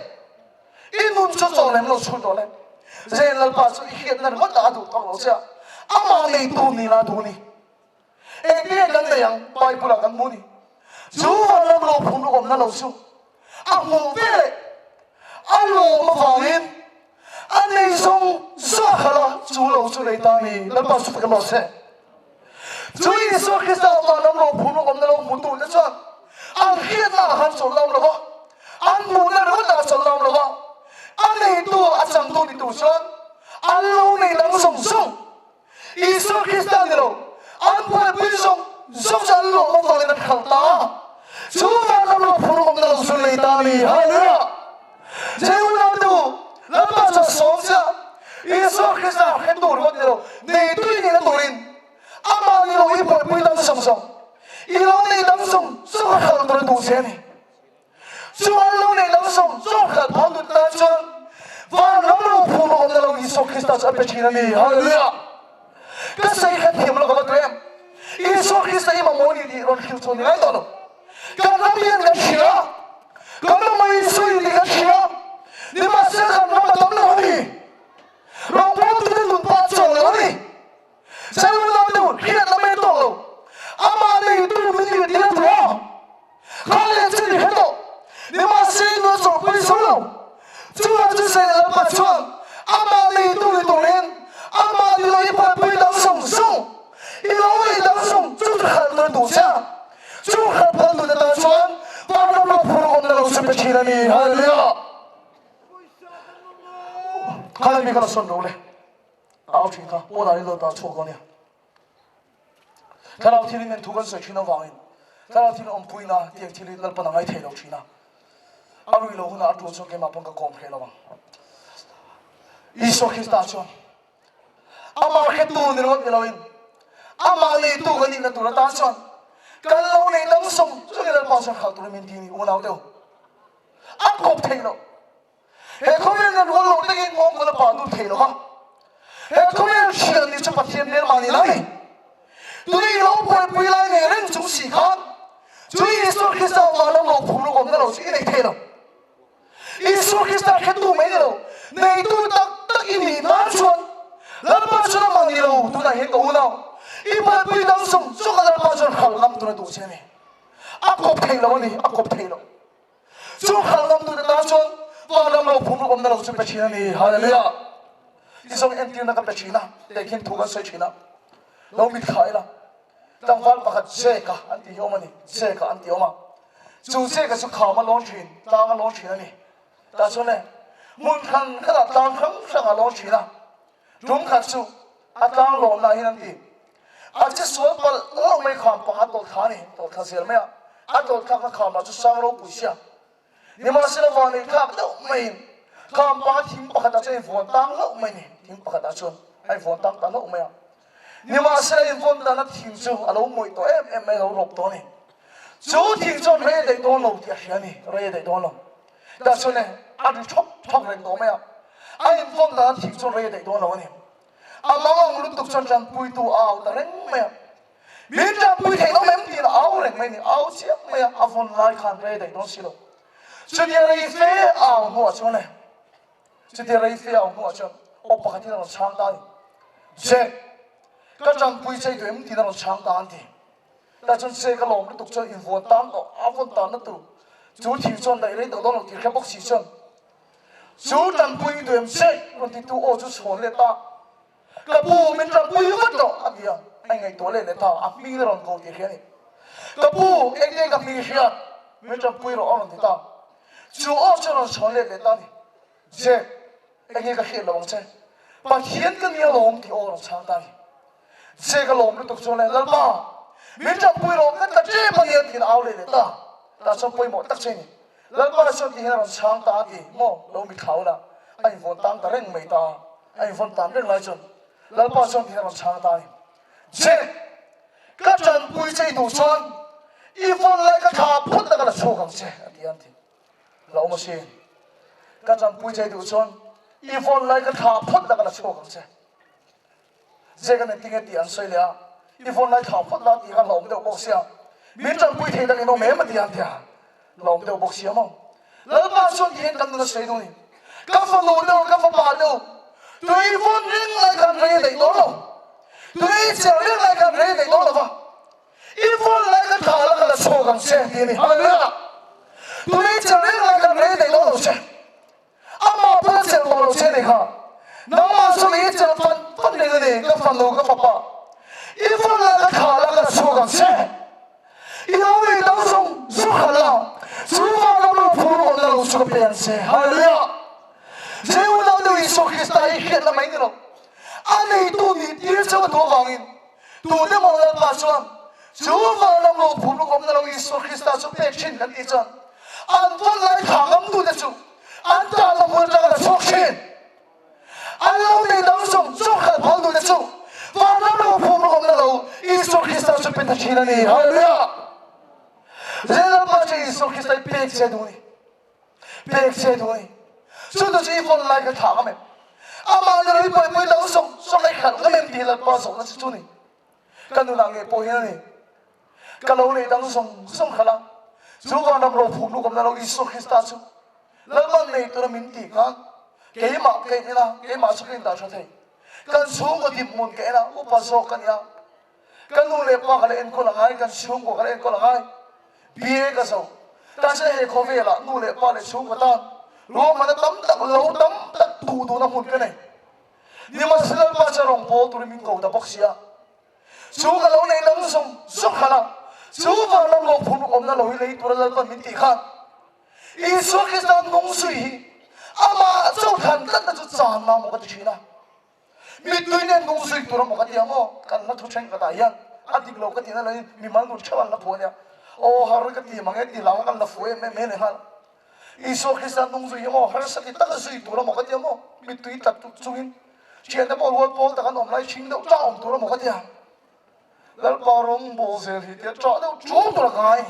I nun chu chawl em lo chhun tawh le? Zen Lalpa chu i hriatna ringawt ah a duh tawk lo che a, amah neitu ni la duh ni. Engtin nge kan nei ang? Bible ah kan hmu ni. Chu vanram lo phum luk awmna lo chu a hmuh veleh a lawm avangin a nei zawng zawng a khalh a, chu lo chu nei ta ni. Lalpa chu fak emaw se. Chu Isua Krista vanram lo phum luk awmna lo hmutu te chuan an hriatna ah khan chawlh lam lo va, an hmuhna ringawt ah chawlh lam lo va, a neitu a changtu ni tur chuan an lo nei dang zawng zawng. Isua Krista ni lo, an buaipui zawng zawng chu an lawm avangin an khalh ta a. Chu vanram lo phur awmna lo chu lei ta a ni. Hallelujah! Jehu tu Lalpa chuan sawm chiah Isua Krista hre tur ringawt ni lo, neitui nihna turin amah ni lo i buaipui dang zawng zawng, i lo nei dang zawng zawng a khalh tur a duh che a ni. Chu an lo neih lo zawng zawng khalh phal tut tan chuan vanram lo phum a awmna lo Isua Krista chu a pe thin a ni. Hallelujah! Ka sawi kha thiam lo ka va tu em? Isua Krista i mamawh ni tih rawn hrilh chu ni ngai tawh lo. Kan ram hian kan hria, kan mamawh Isua i tih kan hria, nimahsela kan ram a tam lo a ni. Rawngbawltute nun pawh a chawl lo a ni. Zaiwala deuh hriat lam ei tawh lo. Amah neitu min nih tir a duh a. Kha leh chu ni hre tawh. Nimahse in lo chawlhpui zo lo. Chuvang chu Zai Lalpa chuan amah neitu ni turin amah ni lo i buaipui dang zawng zawng, i lo nei dang zawng chu chu khalh tur a duh che a. Chu khalh phal tute tan chuan vanram lo phur awmna lo chu pe thin a ni. Hallelujah! Kha mi kha la sawn ro le. A au thin kha, pawnah in lo tar chhuak dawn nia. Thlarau thil in en thu kan sawi thin avangin thlarau thil awmpuina tiang thil hi Lalpan a ngai thei lo thin a. A rui lo hunah a tul chuan keimah pawn ka kawm hreh lo ang. Isua Krista chuan amah hretu ni ringawt ni loin amah neitu kan nihna tur atan chuan kan lo nei dang sawm chuan Lalpa chuan khalh turin min ti ni unau deuh. A kawp theih loh. He khawvel nan rual lo takin nghawngkawl a pah dun thei lo va. He khawvel thian ni chu Pathian hmel mah ni lai. Tuni i lo buaipui lai nei reng chung si khan chu Isua Krista vanram lo phum luk awmna lo chu i nei thei lo. Isua Krista hretu mai ni lo, neitu tak tak i nih nan chuan Lalpa chuan amah ni lo tunah hian ka unau i buaipui dang zawng zawng a Lalpa chuan hralh ngam tur a duh che a ni. A kawp thei lo a ni, a kawp thei lo. Chu khalh ngamtute tan chuan vanram lo phum ruk awmna lo chu pe thin a ni. Hallelujah! Ti zawng entirna ka pe thin a, tehkhin thu kan sawi thin a. Lo mit kha ila, tlangval pakhat Jake-a an tih hi awm a ni, Jake-a an tih awm a. Chu Jake-a chu kham a lawn thin, tlang a lawn thin a ni. Tah chuan le, hmun hran hranah tlang hrang hrang a lawn thin a. Tum khat chu a tlang lawmna hian an ti. A che sual palh hlauh mai kham pang a tawlh thla a ni, tawlh thla zel mai a. A tawlh thlakna khamah chu sang ropui sia. Nimahsela van ei thlak deuh maiin kham panga thing pakhatah chuan a invawn tang hlauh mai a ni. Thing pakhatah chuan a invawn tang ta hlauh mai a. Nimahsela invawn tanna thing chu a lo mawih tawh em em mai, a lo rawp tawh a ni. Chu thing chuan rei a daih dawn lo tih a hria a ni, rei a daih dawn lo. Tah chuan e, a ri thawk thawk reng tawh mai a, a invawn dan a thing chuan rei a daih dawn lo a ni. A mang ang lutuk chuan tanpuitu a au ta reng mai a, Min tanpui theih awm em? tiin a au reng mai a ni. A au chiang mai a, a vawn lai khan rei a daih dawn si lo. Chutia rei fe a au hnuah chuan e, chutia rei fe a au hnuah chuan aw pakhat hian a rawn chhang ta a ni. Jack, ka tanpui chei duh em? tiin a rawn chhang ta an ti. Tah chuan che ka lawm lutuk chuan invawn tan tawh, a vawn tanna tur chu thing chuan daih rei tawh dawn lo tih hre bawk si chuan. Chu tanpui duem che rawn titu aw chu chhawn let a, Ka pu, min tanpui vat rawh, a ti a. A ingaihtuah leh leh ta, a hming a rawn ko tih hria a ni. Ka pu, engtin ka hming i hriat? Min tanpui rawh, a rawn ti ta. Chu aw chu a rawn chhawn let leh ta a ni. Jack, enge ka hriat lo ang che? Pathian ka nia lawm tih aw a rawn chhang ta a ni. Jack a lawm lutuk chuan leh, Lalpa, min tanpui rawh, ka tla ṭep a nia, tiin a au leh leh ta. Tah chuan pawimawh tak che a ni. Lalpa chuan ti hian a rawn chhang ta a ti maw? Lo mi thlau la, a invawn tang ta reng mai ta. A invawn tan reng lai chuan Lalpa chuan ti hian a rawn chhang ta a ni. Jack, ka tanpui che i duh chuan i vawn lai ka thla phawt la ka la chhuak ang che, a ti a an ti. La awm asin, ka tanpui che i duh chuan i vawn lai ka thla phawt la ka la chhuak ang che. Zek a nen tinge tih an sawi leh a, i phone lai thlah phawt la tih kha hlauhawm deuh bawk sia, min tanpui thei dang in awm em a ti ang tia hlauhawm deuh bawk sia maw. Lalpa chuan ti hian kan nun a sawi duh ni, ka fanu deuh ka fapa deuh tui phone reng lai khan rei a daih dawn lo, tui chhiar reng lai khan rei a daih dawn lo va, i phone lai ka thlah la ka la chhuak ang che ti a ni, Hallelujah! Tui chhiar reng lai khan rei a daih dawn lo che. Amah pawh a chelh tawh lo che ni kha. Nangmah chu i chelh fan fan reng a ni, ka fanu, ka fapa. I fun la ka thlah la ka chhuak ang che. I lo nei dang zawng zawng kha la, chu vanram lo phur awmna lo chu ka pe ang che. Hallelujah! Jehu nau Isua Krista hi hriatna mai ni lo, a neitu nih tir cheu a duh avangin tute maw Lalpa chuan chu vanram lo phur awmna lo Isua Krista chu pek thin kan tih chuan an vawn lai thla ngamtute chu an tahna hmun atanga la chhuak thin. An lo nei dang zawng zawng khalh phaltute chu vanram lo phum awmna lo Isua Krista chu pe ta thin a ni. Hallelujah! Lalpa chu Isua Krista i pek che duh a ni. Pek che duh a ni. Chu tu chu i vawn lai kha thlah ngam em? Amah ni lo i buaipui dang zawng zawng i khalh ngam em tih Lalpa zawhna chu chu a ni. Ka nunah ngei pawh hian a ni. Ka lo nei dang zawng zawng khalh a, chu vanram rophum lukamna lo Isua Krista chu Lalpan nei tura min tih khan keimah ka in en a, keimah chu ka indah tha thei. Kan chhungkaw dinhmun ka en a, upa zawk ka ni a, ka nu leh pa ka la enkawl a ngai, kan chhungkaw ka la enkawl a ngai, BA ka zo. Tahchhan he khawvelah nu leh pa leh chhungkaw tan ruahmanna tam tak, lo tam tak tuh duhna hmun ka nei. Nimahsela Lalpa chuan rawngbâwl turin min ko ta bawk si a. Chu ka lo nei dang zawng zawng khalh a, chu vanram lo phur awmna lo hi lei tura Lalpan min tih khan Isua Krista nung zui hi amah chauh thlan tlatna chu channa maw ka ti thin a. Mittui nen nung zui tura maw ka ti ang aw, kan hla thu thenkhatah hian a dik lo ka tihna loin mimal nun theuh an la phuah nia. Aw har ka ti mang e ti hlauh kan la fuh em em e leh nghal. Isua Krista nung zui hi maw harsa ti taka zui tura maw ka ti ang aw, mittui tlat chungin Thiante pawh rual pawl tak an awm lai chhing deuh ṭah awm tur a maw ka ti a, Lalpa rawngbawl zel hi tia ṭah deuh ṭul tur a ka ngai.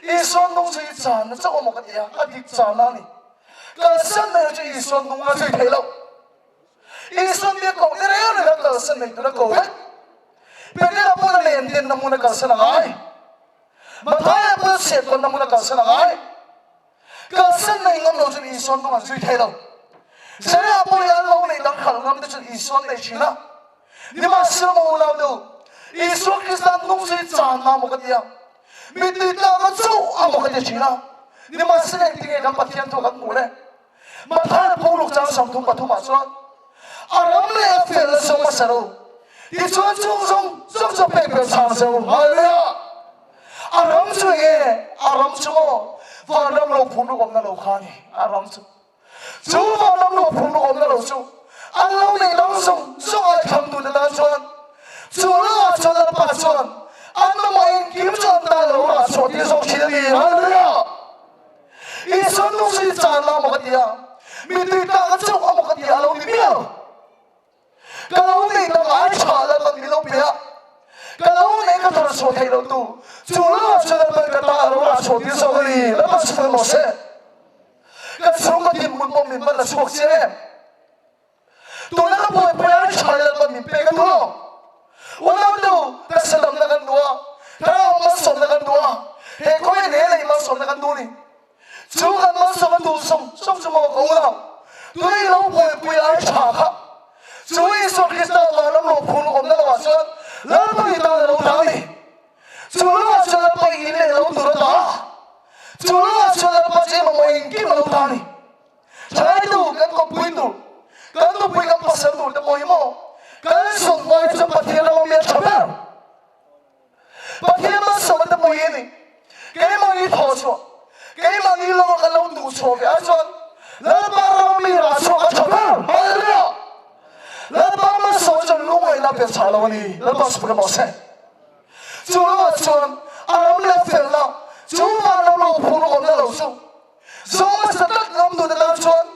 Isua nung chu i channa chauh a maw ka ti a, a dik channa a ni. Kalsan mai chu Isua nung a zui theih loh. Isua nia koh ni reng reng a kalsan mai tur a ko vek. Petera pawn a len denna hmun a kalsan a ngai. Mathaia pawn a chhiatkawnna hmun a kalsan a ngai. Kalsan nei ngam lo chuan Isuan hnung an zui thei lo. Zeia pawh hi an lo neih dang khalh ngam te chuan Isuan nei thin a. Nimahsela maw unau deuh, Isua Krista hnung zui channa maw ka ti a, mittui tlakna chauh a maw ka ti thin a. Nimahsela engtinge kan Pathian thu kan hmuh le? Mathaia phuruk chang 33 ah chuan a ram leh a felna zawng hmasa ro, tichuan chung zawng zawng chu a pek ber chhang zo. Hallelujah! A ram chu enge? A ram chu maw? Vanram lo phum luk awmna lo kha a ni a ram chu. Chu vanram lo phum luk awmna lo chu an lo nei dang zawng zawng a thlang tute tan chuan chu lamah chuan Lalpa chuan an mamawh engkim chu an tan lo rah chhuah tir zawk thin a ni. Hallelujah! Isua nung chu i chan la maw ka ti a, mitui tlak a chauh a maw ka ti a lo ni miau. Ka lo nei dang ai tha Lalpan min lo pe a, ka lo nei ka thar chhuah theih loh tu chu lamah chuan Lalpan ka ta a lo rah chhuah tir zawk a ni. Lalpan chhun emaw se ka chhungkaw dinhmun pawh min man la chhuak chiang em? Tuna ka buaipui ai tha Lalpan min pek a duh lo. Unau deuh ka sadamna kan duh a, thlarau malsawmna kan duh a, he khawvel he lei malsawmna kan duh a ni. Chu kan malsawmna duh zawng zawng chu maw ka unau, tui lo buaipui ai tha kha. Chu Isua Krista vanram rophur awmna lamah chuan Lalpa i tan a lo dah a ni. Chu lamah chuan Lalpa i in leh lo tur a dah a. Chu lamah chuan Lalpa chu i mamawh engkim a lo dah a ni. kawppui tur, kan nupui kan pasal tur te pawh hi maw kan zawn ngai chuan Pathian rama mi a tha ber. Pathian malsawmna te pawh hi a ni. Keimahni thaw chhuah, keimahni lawng kan lo duh chhuah ve ai chuan Lalpa rama mi rah chhuak a tha ber. Hallelujah! Lalpa malsawmna chuan lungngaihna a pe chah lo a ni. Lalpa chu pawimawh se. Chu lamah chuan a ram leh a felna chu vanram lo phur awmna lo chu zawng hmasa tlat ngam duhte tan chuan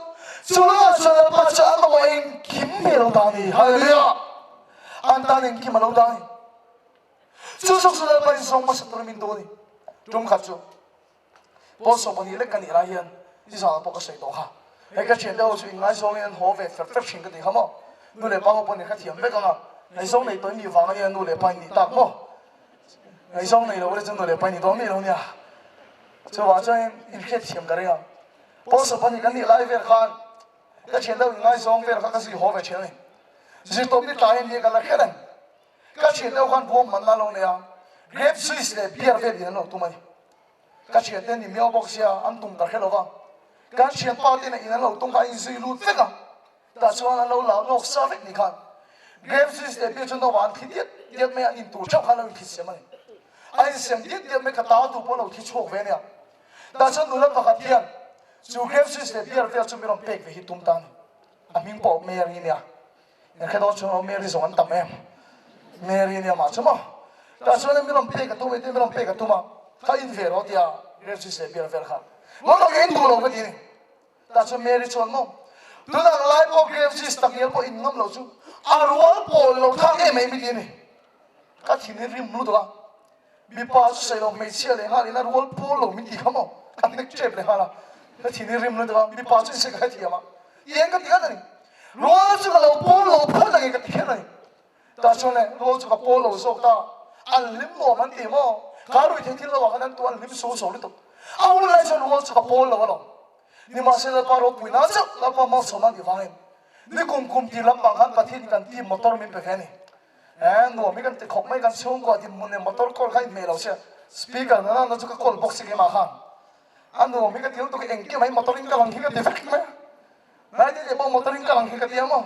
chu lamah chuan Lalpa chu an mamawh engkim hi a lo dah a ni. Hallelujah! An tan engkim a lo dah a ni. Chu zawk chu Lalpa in zawng hmasa turin min duh a ni. Tum khat chu Paul 20 lek ka nih lai hian nizanah pawh ka sawi tawh kha. Hei ka thiante ho chu inngaizawngin an haw ve fer fer thin ka ti kha maw? Nu leh pa ho pawh nih kha thiam vek ang a, ngaihzawng nei tawh i nih vang ania nu leh pa in nih tak maw? Ngaihzawng nei lo te chu nu leh pa in nih dawn mi lo nia. Chuvang chuan inhriat thiam ka ring ang. Paul 20 kan nih lai vel khan ka thiante ho inngaizawng vel kha ka zui haw ve thin a ni. Zirtawp ni tlai ania ka la hre reng. Ka thian deuh khan bawm man la lo nei a, grape juice leh beer vel in an lo tum a ni. Ka thian te ni miau bawk sia, an tum ka hre lo va. Kan thian pa te nen in an lo tum kha a inzui lut vek a, tah chuan an lo la lawk sa vek ni khan grape juice leh beer chu naupang an thi diat diat mai a, an in tur theuh khan an lo inthli siam a ni. A insiam diat diat mai ka ta tu pawh a lo thi chhuak ve a nia. Tah chuan nula pakhat hian chu grape juice leh beer vel chu min rawn pek ve hi tum ta a ni. A hming pawh Mary a nia. Engkhe dawn chuan aw Mary zawng an tam em? Mary nia mah chu maw? Tah chuan min rawn pek a tum e tiin min rawn pek a tum a, kha in ve rawh tia Rev Sise bial vel kha maw tak in duh lo ka ti ni. Tah chuan Mary chuan maw tunang lai pawh Rev Sise tak ngial pawh in ngam lo chu a rual pawl lo thak em em i ti ni. Ka thin hi rim lutuk a, mipa chu sawi lo hmeichhia leh nghal in a rual pawl lo min ti kha maw? Ka hnek tep leh nghal a, ka thin hi rim lutuk a, mipa chu inse ka hrethiam a, i eng ka ti ngat a ni. Rual chu ka lo pawl lo phawt ang e ka ti kher a ni. Tah chuan le rual chu ka pawl lo zawk ta, an hlim nuam an ti maw? Kha rui thei thil lo ah khan an tu an hlim so so lutuk. A hun lai chuan rual chu ka pawl lo alawm. Nimahse Lalpa ropui na chauh Lalpa malsawm a nih vangin ni kum kum tir lampang khan Pathian kan team motor min pe ve a ni. Eh nuam hi kan ti khawp mai kan chhungkua dinhmun leh motor kawl kha inhmeh lo sia speaker nana na chu ka kawl bawk si keimah khan a nuam hi ka ti lutuk engkim mai motor in ka lang hi ka ti vek mai a. Nai te pawh motor in ka lang hi ka ti a maw?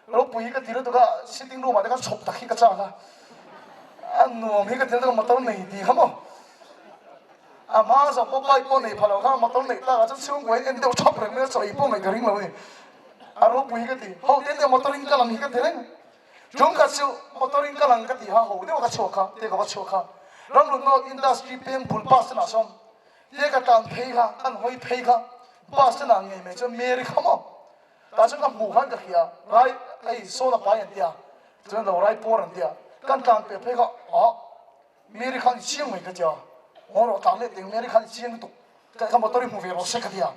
Ropui hi ka ti lutuk a, sitting room ah te khan chhawp tak hi ka chak a, a nuam hi ka ti lutuk a motor nei ti kha maw? A hma zawng pawh bike pawh nei pha lo kha motor neih tak ah chuan chhungkua in en deuh thap reng mai a, chaw ei pawh ngaih ka ring lo a ni. A ropui hi ka ti, ho te te motor in ka lang hi ka ti reng. Ṭumkhat chu motor in ka lang ka ti ha, ho deuh a ka chhuak kha, te ka va chhuak kha. Ramrun North Industry peng bul bus hnah sawn Tia ka tlan phei kha, kan hawi phei kha, bus te nah ngei mai chuan Mary kha maw? Tah chuan ka hmuh khan ka hria, rai hei sawn a pai an tia, chuan lo rai pawr an tia, kan tlan peh phei kha, ah Mary khan i chiang mai ka tia, haw rawh tlan leh teng Mary khan i chiang lutuk, ka motor i hmu ve rawh se ka tia,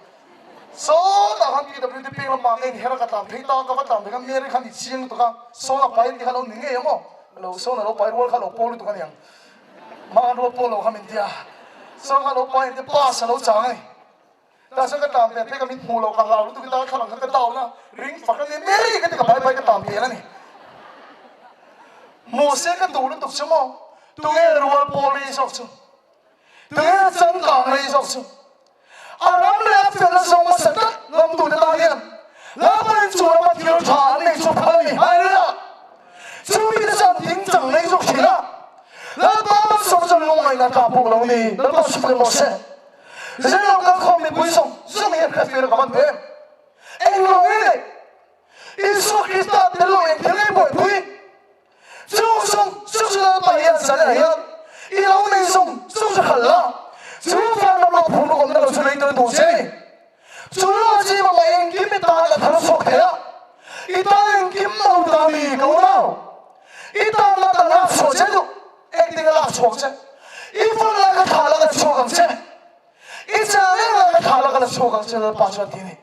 sawtah khan PWD peng lamah ka inher a ka tlan phei ta, ka va tlan phei khan Mary khan i chiang lutuk a, sawn a pai an ti kha lo ni ngei a maw? Lo sawn a lo pai rual kha lo paw lutuk a niang. Hmanrua pawh lo kha min ti a, chuan kha lo pa in te pass a lo chang a ni. Tah chuan ka tlan ve phek a min hmuh loh ka hlau lutuk in darthlalang kha ka down a, ring fak a ni Mary ka ti ka bai bai ka tlan pel a ni. Hmuh se ka duh lutuk chu maw, tunge rual pawl rei zawk chu, tunge changkang rei zawk chu. A ram leh a felna zawng hmasa tlat ngamtute tan hian Lalpanin chu rama thil tha an nei chu phal a ni. Hallelujah! Chu mite chuan dingchang nei zawk thin a, Lalpa malsawm chuan lungngaihna tla pawh lo ni. Lalpa chu fak emaw se. Zirlo kal khawm mipui zawng zawng hian hriatfir a ka van duh em? Englo nge nei? Isua Krista tel lo eng thil ngei buaipui? Chung zawng zawng chu Lalpa hian zan ah hian i lo nei zawng zawng chu hralh la, chu van ram lo phur awmna lo chu lei tur duh che a ni. Chu lo chi mamawh engkim i tan a thar chhuak thei a, i tan engkim lo ta mi ka unau, i tan la ka lak chhuah che duh, engtin a lak chhuak che, i fun lai ka thlah la ka chhuak ang che, i chel reng lai ka thlah la ka la chhuak ang che Lalpa chuan ti a ni.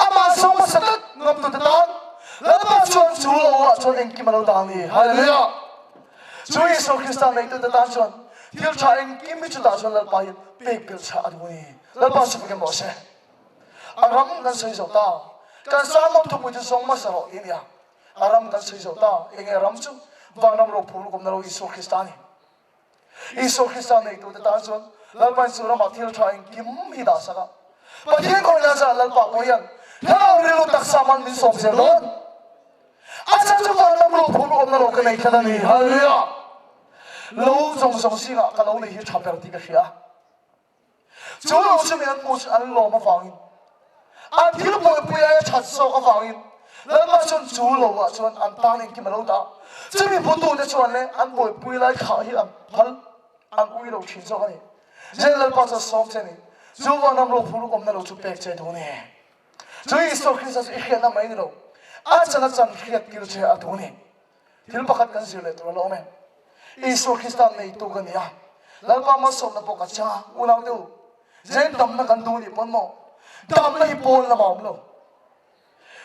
Amah zawng hmasa tlat ngamtute tan Lalpa chuan chu lo ah chuan engkim a lo dah a ni. Hallelujah! Chu Isua Krista neitute tan chuan thil tha engkim hi chutah chuan Lalpa hian pek belh chah a duh a ni. Lalpa chu fakin rawh se. A ram kan sawi zo ta. Kan sermon thupui chu zawng hmasa rawh tih a ni a. A ram kan sawi zo ta. Enge ram chu? Vanram ropui lukumna lo Isua Krista a ni. Isua Krista neitute tan chuan Lalpain chu ramah thil tha engkim hi dah sak a. Pathian khawihna chuan Lalpa pawh hian Thlarau rilru taksa man min sawm zel dawn. A chhan chu vanram ro phur awmna lo ka nei tlat a ni. Hallelujah! Lo zawng zawng zingah ka lo nei hi tha ber tih ka hria. Chu lo chu mi an hmuh chu an lawm avangin, an thil buaipui aia that zawk avangin Lalpa chuan chu lo ah chuan an tan engkim a lo dah. Chumi hmutute chuan le an buaipui lai thlah hi an phal, an ui lo thin zawk a ni. Zen Lalpa chuan sawm che a ni. Chu vanram ropui awmna lo chu pek che duh a ni. Chu Isua Krista chu i hriatna mai ni lo, a chan a chan hriat tir che a duh a ni. Thil pakhat kan zir leh tur a la awm em? Isua Krista neitu ka ni a, Lalpa malsawmna pawh ka chang a, unau te u, zen damna kan duh nih pawn maw? Damna hi pawn lamah a awm lo.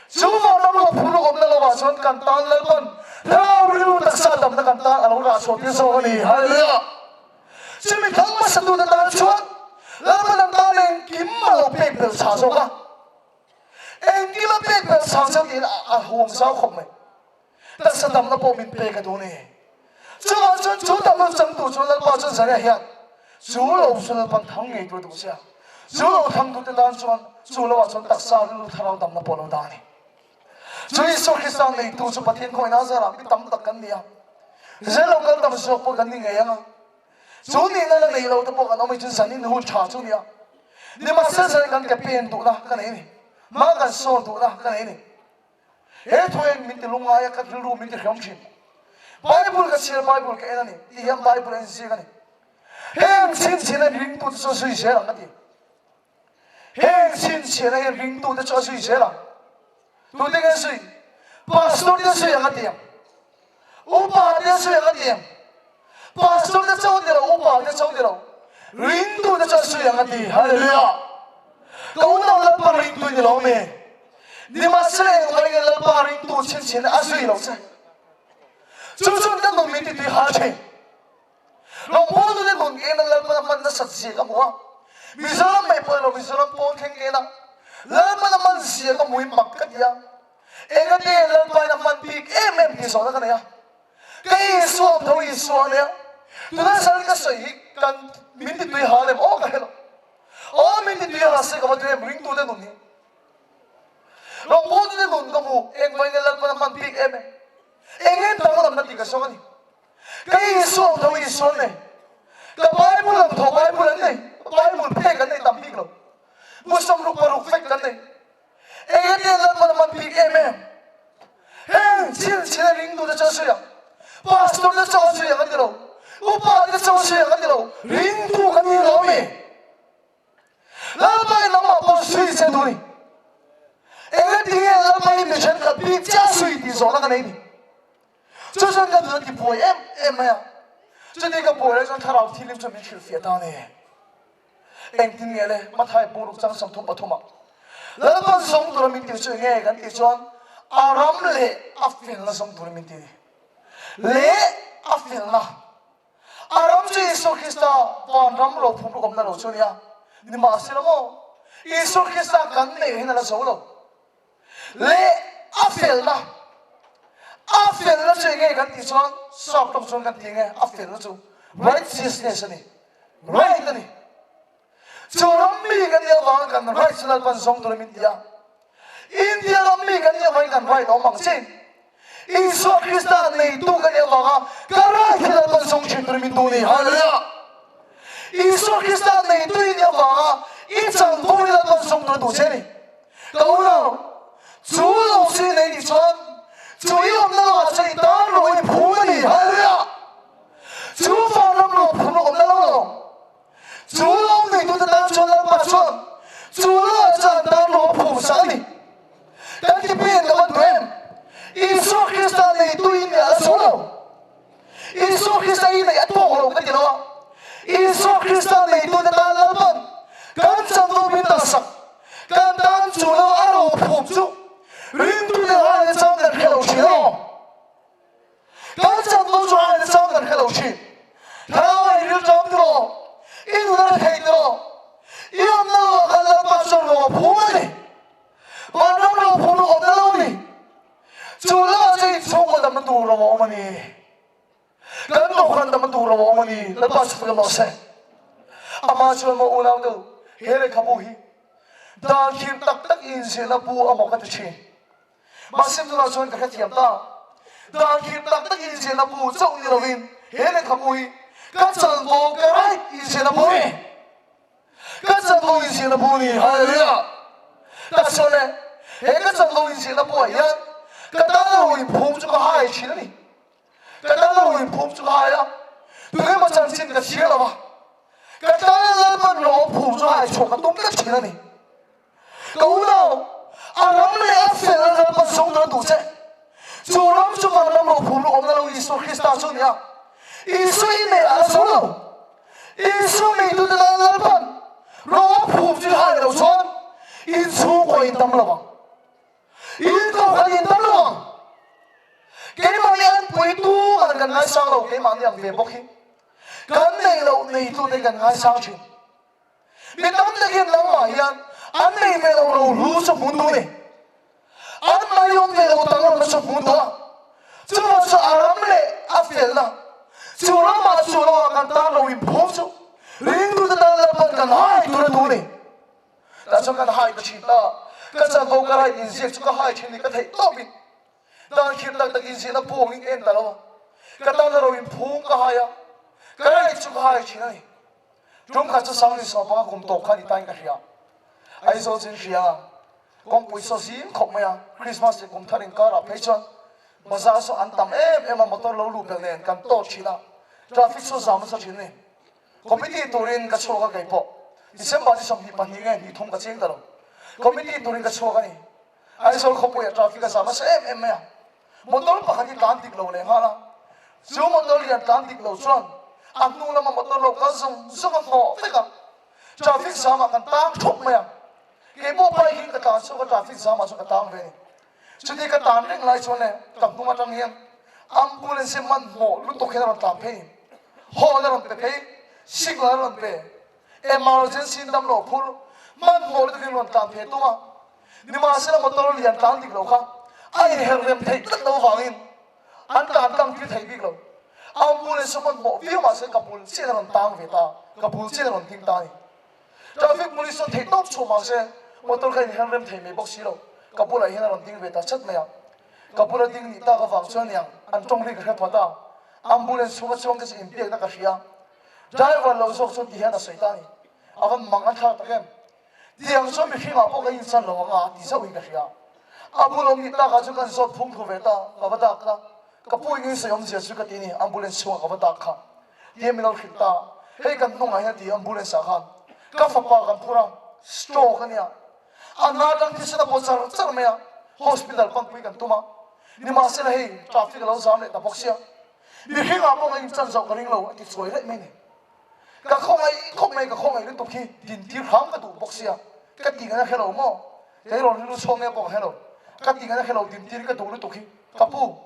Chu vanram lo phur awmna lovah chuan kan tan Lalpan hlau rilru taksa damna kan tan a lo rah chhuah tir zawk a ni. Hallelujah! Chumi thang hmasatute tan chuan Lalpan an tan engkim a lo pek belh chah zawk a. Engkim a pek belh chah chuan tiin a huam zau khawp mai. Taksa damna pawh min pek a duh a ni. Chuvang chuan chu damna changtu chuan Lalpa chuan Zariah hian chu lo chu Lalpan thang ngei tur a duh sia. Chu lo thangtute tan chuan chu loah chuan taksa rilru thlarau damna pawh a lo dah a ni. Chu Isua Krista neitu chu Pathian khawihna zarah mi tam tak kan ni a. Zel lo kal tam zawk pawh kan ni ngei ang a. Chu nihna la nei lo te pawh kan awm hi chu zanin hun tha chu nia. Nimahsela zanin kan ke pen duhna ka nei a ni. Hma kan sawn duhna ka nei a ni. He thuin min ti lungngai a, ka rilru min ti hriam thin. Bible ka chhiar, Bible ka en a ni tih hian Bible a inziak a ni. Heng chhinchhiahna ringtute chu a zui zel ang a ti. Heng chhinchhiahna hian ringtute chu a zui zel ang. Tute nge zui? Pastor te zui ang a ti ang. Upa te zui ang a ti ang. Pastor te chauh ni lo, upa te chauh ni lo, ringtute chu a zui ang a ti. Hallelujah! Ka unau Lalpa ringtu i ni lo mi? Nimahsela engvai nge Lalpa ringtu chhinchhiahna a zui lo che? Chu chuan ka nun min titui hal thin. Rawngbawltute nun kena Lalpana hman nasat zia ka hmu a, Mizoram mai pawh ni lo, Mizoram pawn thleng kena Lalpana hman zia ka hmu hi mak ka ti a. Engati Lalpain a hman bik em em tih zawhna ka nei a. Ka Isua tho Isua a nia. Tunah chuan ka sawi hi kan min ti tui hal em? Aw ka hre lo. Aw min ti tui hal se ka va tui em ringtute nun hi. Rawngbawltute nun ka hmu engvangin nge Lalpan a hman bik em em? Eng nge danglamna tih ka zawng a ni. Ka Isua tho Isua an nei. Ka Bible ang tho Bible an nei. Bible phek an nei tam bik lo. Bu 66 vek kan nei. Engati Lalpan a man bik em em? Heng thil chhin a ringtute chu a sawi ang, pastor te chu a sawi ang a ti lo, upa te chu a sawi ang a ti lo, ringtu kan ni lo ami? Lalpa in nangmah pawh sawi che duh a ni. Engati nge Lalpa hi mi thenkhat bik chiah a sawi tih zawhna ka nei ni. Chu chuan ka nun a ti buai em em mai a, chuti ka buai lai chuan thlarau thilim chuan min hrilhfiah ta a ni. Engtin nge le? Mathai pung ruk chang 33 ah Lalpan zawng tura min tih chu enge kan tih chuan a ram leh a felna zawng turin min ti a ni. Leh a felna. A ram chu Isua Krista van ram rophum ruk awmna lo chu a ni a. Nimahsela maw, Isua Krista kan neih hian a la zo lo. Leh a felna. A felna chu enge kan tih chuan sap tawng chuan kan ti enge a felna chu righteousness a ni. Right a ni. Chu ram mi kan nih avangin kan right chu Lalpan zawng turin min ti a. India ram mi kan nih avangin kan right a awm ang chin. Isua Krista neitu kan nih avanga ka right hi Lalpan zawng thin turin min duh a ni. Hallelujah! Isua Krista neitu i nih avanga i chanvo hi Lalpan zawng tur a duh che a ni. Ka unau, chu lo chu i nei nih chuan chu i awmna lamah chuan i tan rawh i phum a ni. Hallelujah! Chu vanram lo phum a awmna lo lo. Chu lo neitute tan chuan Lalpa chuan chu lo chuan an tan rawh a phum sak a ni. Kan ti pian ka va duh em? Isua Krista neitu i nih a la zo lo. Isua Krista i neih a tawk lo ka ti lo a. Isua Krista neitute tan Lalpan kan chanvo min dah sak. Kan tan chu lo a ro phum chu ringtute haiin chang kan hre lo thin a. Kan chanvo chu haiin chang kan hre lo thin. Thlarau a inril ṭam ti rawh, i nun a thei ti rawh, i awmna lamah khan Lalpa chuan ro a phum a ni. Vanram ro phum ro awmna lo ni. Chu lamah chuan inchhungkaw damna tur ro a awm a ni. Kan kohhran damna tur ro a awm a ni. Lalpa chu fak rawh se. Amah chuan maw unau deuh he lehkhabu hi. Dan khirh tak tak inzirna bu a maw ka ti thin. Mahse tunah chuan ka hrethiam ta. Dan khirh tak tak inzirna bu chauh ni lovin he lehkhabu hi ka chanvo ka right inzirna bu ni. Ka chanvo inzirna bu ni. Hallelujah! Ka chuan le, he ka chanvo inzirna buah hian ka tan lo inphum chu ka hai thin a ni. Ka tan lo inphum chu ka hai a, tungemaw chanchin ka chhiar lo va, ka tan Lalpan rawng phum chu hai chhuak ka tum tlat thin a ni. Ka unau, a ram leh a fel a Lalpan zawng tur a duh che. Chu ram chu van ram rophum lu awmna lo Isua Krista chu a ni a. Isua i neih a la zo lo. Isua neitute tan Lalpan rawng phum chu i hai loh chuan inchhungkaw in tam lo ang. In kohhran in tam lo ang. Keimahni an puitu an kan ngaisang lo, keimahni ang ve bawk hi kan neih loh neitute kan ngaisang thin. Mi tam takin nangmah hian an nei ve lo rohlu chu hmun duh ni. An mai awm ve lo danglamna chu hmun duh a. Chuvang chu a ram leh a felna chu ramah chu lamah kan tan lo inphum chu ringtute tan Lalpan kan hai tur a duh ni. Tah chuan kan hai ta thin ta. Ka chanvo ka right inziak chu ka hai thin ni ka theih tawpin dan khirh tak tak inziahna puangin ka en ta lo a. Ka tan ro inphum ka hai a, ka right chu ka hai thin a ni. Tum khat chu Sangli sawmpanga kum tawp kha ni tain ka hria. Aizawl chu in hria a, kawngpui saw zing khawp mai a, Christmas leh kum thar inkarah phei chuan bazar saw an tam em em a, motor lo luh belh nen kan tawt thin a, traffic saw zam nasa thin a ni. Committee turin ka chhuak a kei pawh December ni 22 nge hnih thum ka cheng ta lo. Committee turin ka chhuak a ni. Aizawl khawpuiah traffic a zam nasa em em mai a, Motor pakhat hi tlan dik lo leh nghal a, chu motor lian tlan dik lo chuan a hnu lama motor lo kal zawng zawng a hnawh vek a, traffic jam ah kan tang thup mai a, kei pawh bike in ka tlan chhuak a traffic jam ah chuan ka tang ve a ni. Chuti ka tan reng lai chuan le ka hnung atang hian ambulance hi hmanhmawh lutuk hian a rawn tlan phei, horn a rawn pe phei, signal a rawn pe, emergency in damlo phur hmanhmawh lutuk hian rawn tlan phei tum a, Nimahsela motor lian tlan dik lo kha a inherh rem theih tlat lo vangin an tlan tlang tir thei bik lo. Ambulance chu hmanhmawh viau mahse ka bul chiah in a rawn tang ve ta, ka bul chiah in a rawn ding ta a ni. Traffic police chuan theih tawp chhuah mahse motor kha inherh rem thei mai bawk si lo, ka bulah hian a rawn ding ve ta chat mai a. Ka bula ding nih tak avang chuan niang an tawng ri ka hre phat a, ambulance chhunga chuang te chu inbiakna ka hria. Driver lo zawk chuan ti hian a sawi ta a ni. A van mang a thlak tak em? Tiang chuan mihringah pawh ka inchan lo ang a ti zauh in ka hria. A bul awm nih takah chuan kan zawt phung thu ve ta, ka va dak a, ka pu in sawi awmzia chu ka ti ni, ambulance chhungah ka va dak kha. Tiang min lo hrilh ta, hei kan hnungah hian a ti ambulance ah khan ka fapa kan phur a, stroke a nia, a na tang thisen a pawh char char mai a, hospital panpui kan tum a, nimahsela hei traffic a lo zam leh ta bawk sia, mihringah pawh ka inchan zauh ka ring lo a ti chuai raih mai ni. Ka khawngaih khawp mai, ka khawngaih lutuk hi dintir hram ka duh bawk sia, ka ti ngana hrelo maw? Tleirawl rilru chhuak nge pawh ka hrelo, ka ti ngana hrelo dintir ka duh lutuk hi ka pu.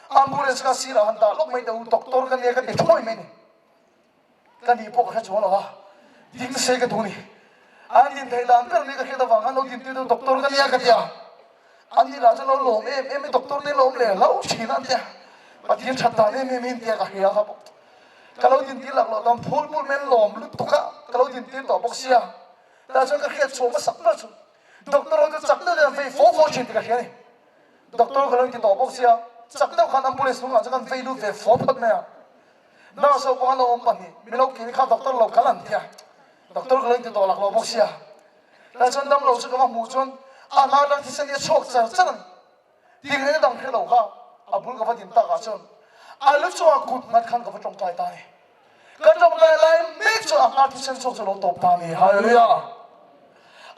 Ambulance ka sirah han dah lawk mai teh u, doctor ka nia ka ti thuai mai ni. Ka nih pawh ka hre chuang lo a, ding se ka duh ni. An din theih dan ber mai ka hriat avang khan lo dintir deuh doctor ka nia ka ti a. An ni lah chuan lo lawm em em i doctor te lawm leh hlauh thin an tia, Pathian that dan em em in tia ka hria kha bawk. Ka lo dintir lak loh tan phul pul men lawm lutuk a, ka lo dintir tawh bawk sia. Tah chuan ka hriat chhuah hmasak ber chu doctor ho chu chak deuh deuh an vei fo fo thin tih ka hria a ni. Doctor ka lo inti tawh bawk sia, chak deuh khan ambulance hnungah chuan kan vei lut ve fo phawt mai a. Nurse ho pawh an lo awm pahnih, min lo kir kha doctor lo kal an tia, doctor ka lo inti tawh lak loh bawk sia. Tah chuan damlo chu ka va hmuh chuan a hna atang thisen hi a chhuak char char a ni. Ting reng dang hre lo kha a bul ka va din takah chuan a lu chungah kut nghat khan ka va tawngtai ta a ni. Ka tawngtai lai mek chuan a hna thisen chhuak chu a lo tawp ta a ni. Hallelujah!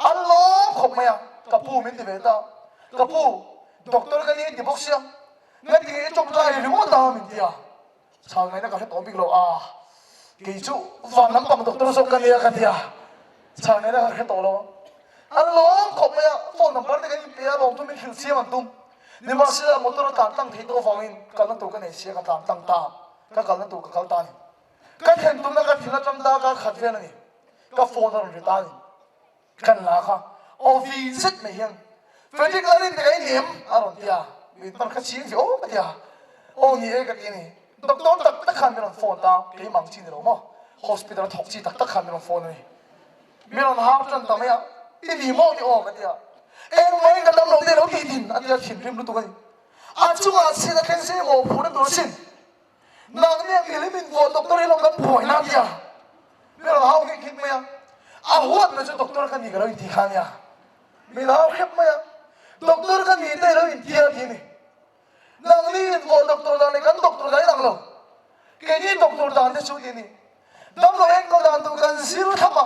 An lawm khawp mai a, ka pu min ti ve ta. Ka pu, doctor ka ni ti bawk sia, ngatinge i tawngtai ringawt a min ti a. Chhal ngaihna ka hre tawh bik lo a, kei chu van lampang doctor zawk ka nia ka ti a, chhal ngaihna ka hre tawh lo a. An lawm khawp mai a, phone number te kan inpe a, lawm chu min hrilh chiam an tum. Nimahsela motor a tlan tlang thei tawh avangin kalna tur ka nei sia ka tlan tlang ta, ka kalna tur ka kal ta a ni. Ka thlen tumna ka thil atang ta ka khat vel a ni, ka phone a rawn ri ta a ni. Kan la kha aw vi zet mai hian Frederick Lalin te ka in em? a rawn ti a, min pan kha ching ve aw ka ti a, aw ni e ka ti a ni, doctor tak tak khan min rawn phone ta, keimah ang chi ni lo maw, hospital a thawk chi tak tak khan min rawn phone a ni, min rawn hau tan ta mai a. I ni maw ti aw ka ti a. Engmah in ka dam lo te lo tih din a tia thinrim lutuk a ni. A chungah chhiat a thleng se maw phur na tur asin. Nang nia milim in vuah doctor hi lo kan phuai na tia. Mi rawn hau khik khik mai a. A huat na chu doctor ka ni ka lo inti kha nia. Min hau hrep mai a. Doctor ka ni te lo intia ti a ni. Nangni invuah doctor dan leh kan doctor dan inang lo. Keini doctor dan te chu ti a ni. Damlo enkawl dan tur kan zir thlap a,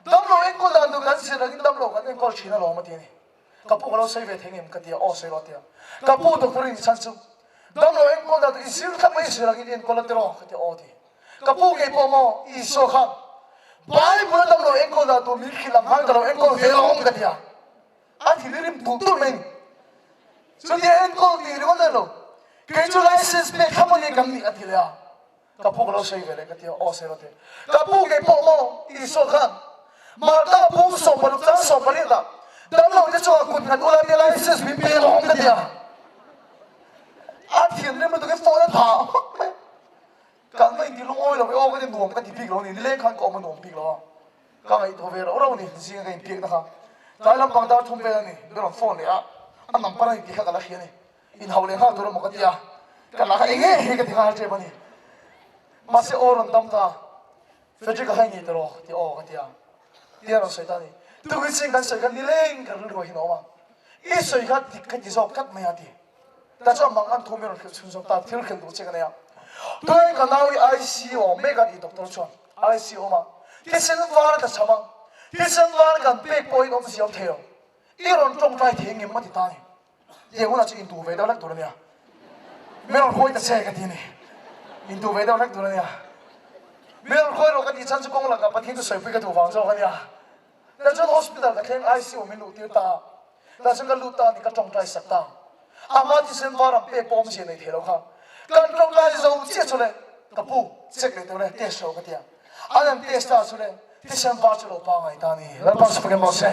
damlo enkawl dan tur kan zir angin damlo kan enkawl thin alawm a ti a ni. Ka pu ka lo sawi ve thei ngem ka ti a, aw sawi rawh a ti a. Ka pu doctor in chhan chu damlo enkawl dan tur i zir thlap a i zir angin i enkawl a tiraw ka ti a, aw ti. Ka pu ngei pawh maw Isua khan Bible a damlo enkawl dan tur min hrilh ang khan ka lo enkawl ve alawm ka ti a. A thinrim duh tur mai ni. Chutia enkawl tih ringawt a ni lo. Kei chu license pek thlap a ni kan nih a ti leh a. Ka pu ka lo sawi ve leh ka ti a, aw sawi rawh ti. Ka pu ngei pawh maw Isua khan Martha pum 16 chang 18 ah damlo te chungah kut nghat ula tia license min pe alawm ka ti a. A thinrim lutuk hi phone a tha hawk mai. Kan va inti lungawi lo e aw ka ti nuam ka ti bik lo a ni. Nileng khan ka awm a nuam bik lo a. Ka ngaihtuah ve rauh rauh a ni, zinga ka inpiakna kha. Tlai lampang dar thum vel a ni, ka rawn phone leh a, a number a intih kha ka la hria a ni. Inhauh leh nghal tur emaw ka ti a, ka la kha eng nge hi ka ti nghal tep a ni. Mahse aw rawn dam ta, Frederick-a kha i ni tawh ti aw ka ti a, tia rawn sawi ta a ni. Tukin zing kan sawi kha nileng ka rilru ahin a awm a, i sawi kha dik ka ti zawk tlat mai a ti. Ta chuan mang an thu min rawn hrilh chhun zawk ta, thil hrilh duh che ka nei a. Tunah ka nau hi ICU a awm mek a ti doctor chuan ICU a awm a, thisen var a tla cham a, thisen var kan pek pawhin awmzia awm thei lo, i rawn tawngtai thei ngem a ti ta a ni. Tiang hunah chu intuh ve deuh hlek tur a nia. Min rawn khawi ta che ka ti a ni. Intuh ve deuh hlek tur a nia. Min rawn khawi rawh ka tih chhan chu kawng lakah Pathian chu sawipui ka duh vang zawk a nia. Tah chuan hospital ka thleng ICU min luh tir ta a. Tah chuan ka lut ta a ni ka tawngtai sak ta. Ama thisen var ang pek pawh awmzia nei thei lo kha. Kan tawngtai zo chiah chu le ka pu check leh tawh le test rawh ka ti a. An han test ta chu le thisen var chu lo pangai ta a ni. Lalpa chu fakin rawh se.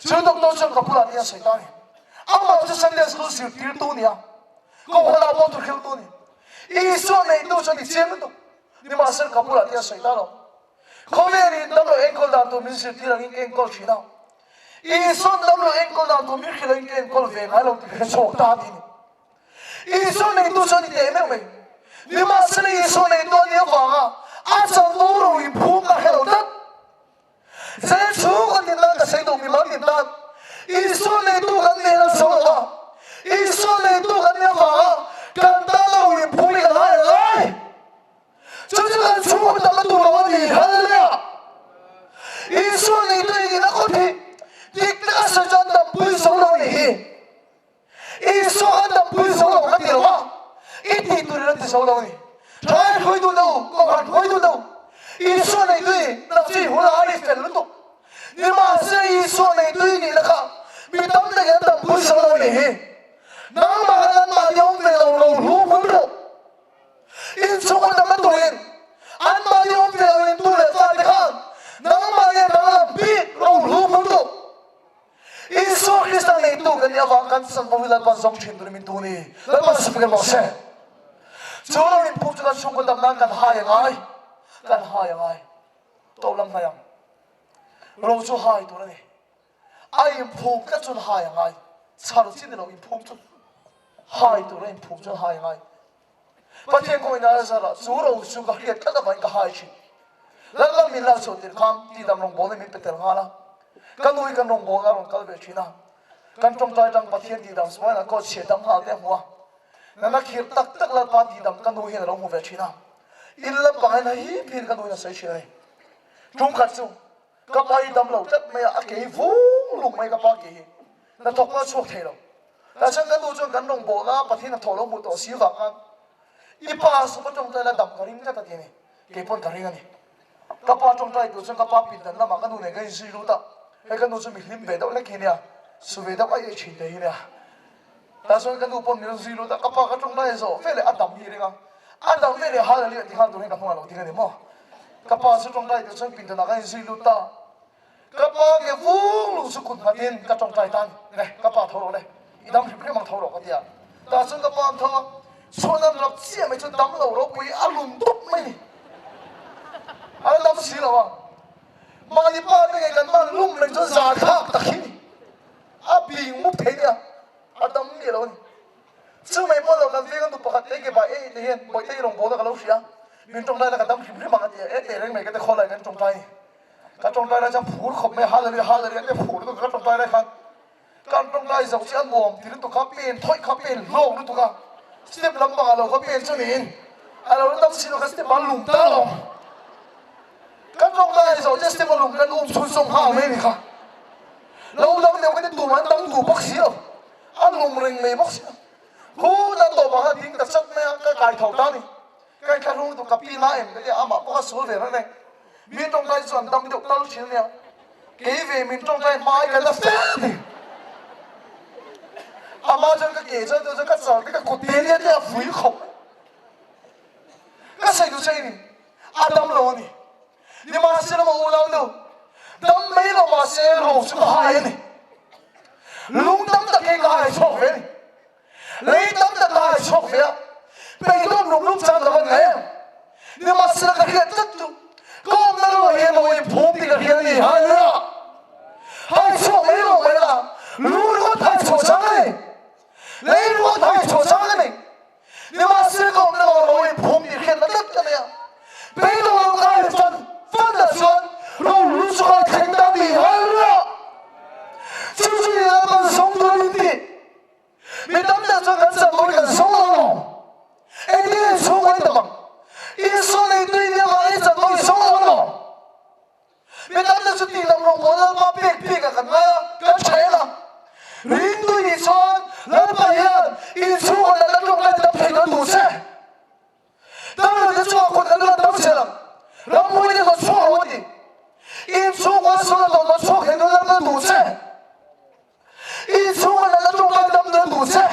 Chu doctor chuan ka bulah te hian sawi ta a ni. Amah chu Sunday school zirtirtu a ni a, Kohhranah pawh thuhriltu a ni. Isua neitu chu a ni chiang lutuk. Nimahsela ka bulah te hian sawi ta lo. Khawvel in damlo enkawl dan tur min zirtir angin ka enkawl thin a, Isuan damlo enkawl dan tur min hrilh angin ka enkawl ve ngai lo tih ka hre chhuak ta tih a ni. Isua neitu chu a ni teh meuh mai. Nimahsela Isua neitu a nih avanga a chanvo ro in phum ka hre lo tlat. Zel chhung a din nan ka sei duh mimal din nan Isua neitu kan nih lo so lo a, Isua neitu kan nih avanga kan tan ro in phum hi kan hai angai. Chu chu kan chhung tak a tur lo a ni. Hallelujah! Isua neitu in in a kawt hi dik taka sawi chuan dampui zo lo a nih hi. Isua khan dampui zo lo ka ti lo a, i tih turin a ti zo lo a ni. Thalai hruaitu deuh, kohhran hruaitu deuh, Isua neitu i nang chu i hun a a ri fel lutuk. Nimahse Isua neitu i nihna kha mi tam takin an dampui zo lo a nih hi. Nangmah khan anmahni awm ve lo lo hlu hmun rawh. Inchhung atanga turin anmahni awm ve lo in tu leh fate khan nangmahni danglam bik rohlu hmun rawh. Isua Krista neitu kan nih avang kan chanvo hi Lalpan zawng thin turin min tu ni. Lalpan sifik rawh se. Chu lo inphum chu kan chhungkaw dam nan kan hai a ngai. Kan hai a ngai. Tawp lam hnai ang. Ro chu hai tur a ni. A inphum tlat chuan hai a ngai. Chhar chi ni lo inphum chu hai tur a inphum chuan hai a ngai. Pathian kawngin a zarah chu ro chu ka hriat tlat avangin ka hai thin. Lalpa min la chhuah tir khan tidam rawngbawlna min pe tel nghal a. Ka nu hi kan rawngbawlna a rawn kal ve thin a. Kan tawngtai tang Pathian tidam chuan a kawt chhiat dam nghal te a hmu a. Nana khir tak tak Lalpa tidam ka nu hian a lo hmu ve thin a. In lampang hian hip hian ka nu in a sawi thin a ni. Tum khat chu Ka pa hi dam lo tlat mai a, a ke hi vung luk mai ka pa ke hi hnathawk pawh a chhuak thei lo. Tah chuan ka nu chuan kan rawngbawlna a Pathian hnathawh lo hmuh tawh si vang khan i pa sum a tawngtai la dam ka ring tlat a ti a ni. Kei pawn ka ring a ni. Ka pa tawngtai tur chuan ka pa pindan lamah ka nu nen kan inzui lut a, hei ka nu chu mi hlim ve deuh hlek hi nia, su ve deuh aih aih thin te hi nia. Tah chuan ka nu pawn min rawn zui lut a, ka pa ka tawngtai a zawh veleh a dam hi a ring a, a dam veleh hallelujah ti nghal tur hian ka hnungah lo ding a ni maw. Ka pa chu tawngtai tur chuan pindanah ka inzui lut ta. Ka pa ke vung luh chu kut nghatin ka tawngtai ta a ni. Le, ka pa tho rawh le, i dam hrim hrim ang tho rawh ka ti a. Tah chuan ka pa an tho a, chhuan an rap chiah mai chu dam lo ropui a lum dup mai ni. A la dam si lo a. Mahni pa te ngei kan man lum reng chuan zar thlak tak hi ni. A bing mup thei nia, a dam miah lo a ni. Chu mai pawh lo kan veng a nu pakhat te ke bai ei te hian Bawihte i rawngbawlna ka lo hria, min tawngtai la ka dam hrim hrim ang a ti a, e teh reng mai ka ti khaw lai kan tawngtai ni. Ka tawngtai lai chuan phur khawp mai, Hallelujah, Hallelujah tia phur lutuk ka tawngtai lai khan kan tawngtai zo chi a nuam ti lutuk kha pen thawih kha pen hlawk lutuk a, step lampangah lo kha pen chu niin a lo la dam si lo kha step ah lung ta lo. Kan tawngtai zo che step a lung kan um chhun sawm nghal mai a ni kha. Lo dang deuh ka ti tum an dang duh bawk si lo. A lum reng mai bawk sia. Khutah tawpah khan ding ta chat mai a, ka kai tho ta a ni. Ka inthlahrung lutuk ka pi na em ka ti a, amah pawh kha sual ve reng reng. Mi tawngtai chu an dam deuh tal thin a nia. Kei ve min tawngtai hmai ka la fel a ni. Amah chuan ka ke chuan chuan ka chal te ka kut te nia te a vui khawp mai. Ka sawi duh che i ni, a dam lo a ni. Nimahsela maw unau nu, dam mai lo mahse ro chu ka hai a ni. Lung tam tak hi ka hai chhuak ve a ni. Lei tam tak ka hai chhuak ve a, peidawm lung lung chang ka van ngai em. Nimahsela ka hriat tlat chu, ka awmna ro hi emaw in phum tih ka hria a ni. Hallelujah! Hai chhuak mai lo mai la, lung ringawt hai chhuah chang a ni. Lei ringawt hai chhuah chang a ni. Nimahsela ka awmna lo ro in phum tih hriatna tlat ka nei a, beidawng lo ka hai fan fan ah chuan rohlu chu ka thleng ta ni. Hallelujah! Chu chu ni a kan zawng tur a ni tih mi tam tak chuan kan chak dawn in kan zawng lo alawm. Engtin nge chhung an tam ang? Isua nei tui nia vang in chak dawn i zawng lo alawm. Mi tam tak chu tih lam rawngbawl Lalpa pek pek ah kan ngai a, kan tha el a. Ringtu nih chuan Lalpa hian inchhungah natna tawk lai tam thei dawn duh che. Damlo te chungah kut kan rawn dam zel ang. Ramhmui te rawn chhuak lo a ti. Inchhungah sawn a rawn chhuak thei dawn Lalpa duh che. Inchhungah natna tawk lai tam dawn duh che.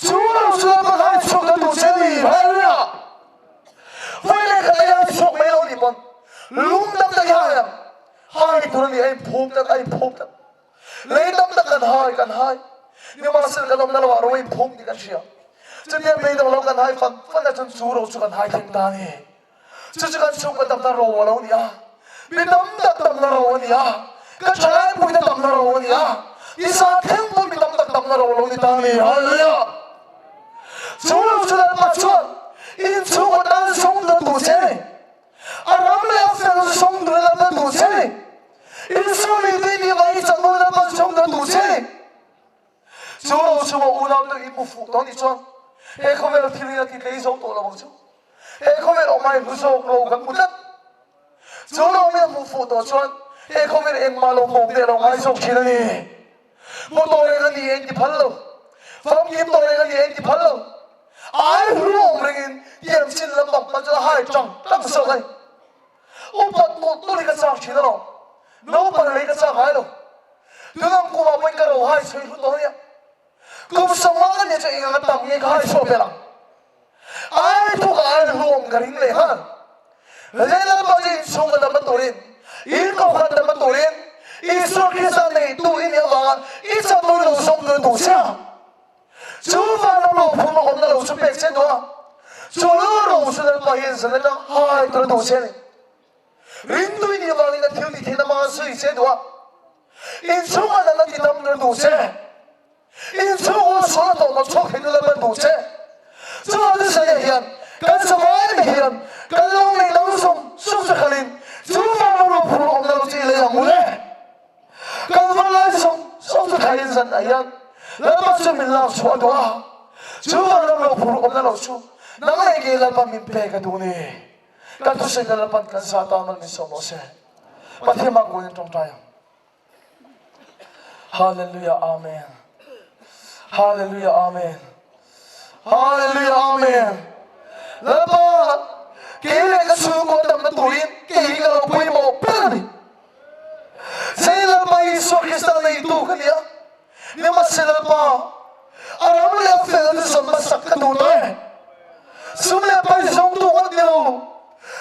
Chu lo chu Lalpa kha i chhuak dawn duh che ni. Hallelujah! Vawi leh khat aia i chhuak mai lo ni pawn lung tam tak i hai ang. Hai tur a ni, a inphum tlat, a inphum tlat. Lei tam tak kan hai, kan hai. Nimahsela kan awmna lamah ro inphum tih kan hria. Chutia beidawng lo kan hai fan fan ah chuan chu ro chu kan hai thleng ta a ni. Chu chu kan chhungkaw tamna ro a lo ni a, mi tam tak tamna ro a ni a, kan thalaipui te tamna ro a ni a, Isa thleng pawn mi tam tak tamna ro a lo ni ta a ni. Hallelujah! Chu lo chu Lalpa chuan inchhungkaw tan sawm dun duh che a ni. A ram leh a fel chu sawm dun Lalpa duh che a ni. Isua mi tui ni vai i chakna Lalpa chu sawm dun duh che a ni. Chu lo chu maw unau te in hmu fuh tawh nih chuan he khawvel thil in a ti tlei zo tawh lo ang chu. He khawvel awm aiin hlu zawk lo kan hmu tlat. Chu lo mi a hmuh fuh tawh chuan he khawvel engmah lo hmuh leh lo ngai zawk thin a ni. Hmu tawh reng a ni eng ti phal lo. Famkim tawh reng a ni eng ti phal lo. Ai hlu awm rengin tiang chin lampang pan chuan a hai tang tang zawk a ni. Upat tawh tawh hi ka chak thin alawm. Naupang lei ka chak ngai lo. Tunang kumah pawhin ka ro hai chhui hlut dawn nia. Kum sawmnga ka nih chu eng anga tam nge ka hai chhuak vel ang. Ai thuk ah ai hluam ka ring leh nghal. Lehlam ah chu inchhung ka dam a turin, in kohhran dam a turin, Isua Krista neitu i nih avanga i chakna lo zawng tur a duh che a. Chu vanram lo phum a awmna lo chu pek che duh a, chu lo ro chu Lalpa hian zan atang hai tur a duh che a ni. Ringtui nih avangin a thil tih theihna hmanga zui che duh a, inchhungah natna ti dam tur a duh che. Inchhungah sual a tawh lo chhuak thei tur Lalpa duh che. Chuvang chu Saia hian kan zavai te hian kan lo nei lo zawng zawng che khalin chu vanram lo phur awmna lo chu i lei ang u le. Kan va lai zawng zawng chu thlaiin zan ah hian Lalpa chu min lak chhuah a duh a, chu vanram lo phur awmna lo chu nang leh kei Lalpa min pek a duh ni. Kan thusawi Lalpan kan zah tan mal min sawm rawh se. Pathian mah kunin tawngtai ang. Hallelujah Amen. Hallelujah Amen. Hallelujah Amen. Lalpa kei leh ka chhungkaw damna turin kei hi ka lo pawimawh ber a ni. Zei Lalpa Isua Krista neitu ka ni a, nimahse Lalpa, a ram leh a felna chu zawn hmasak ka duh tawh e. Sum leh pai zawngtu ngawt ni lo,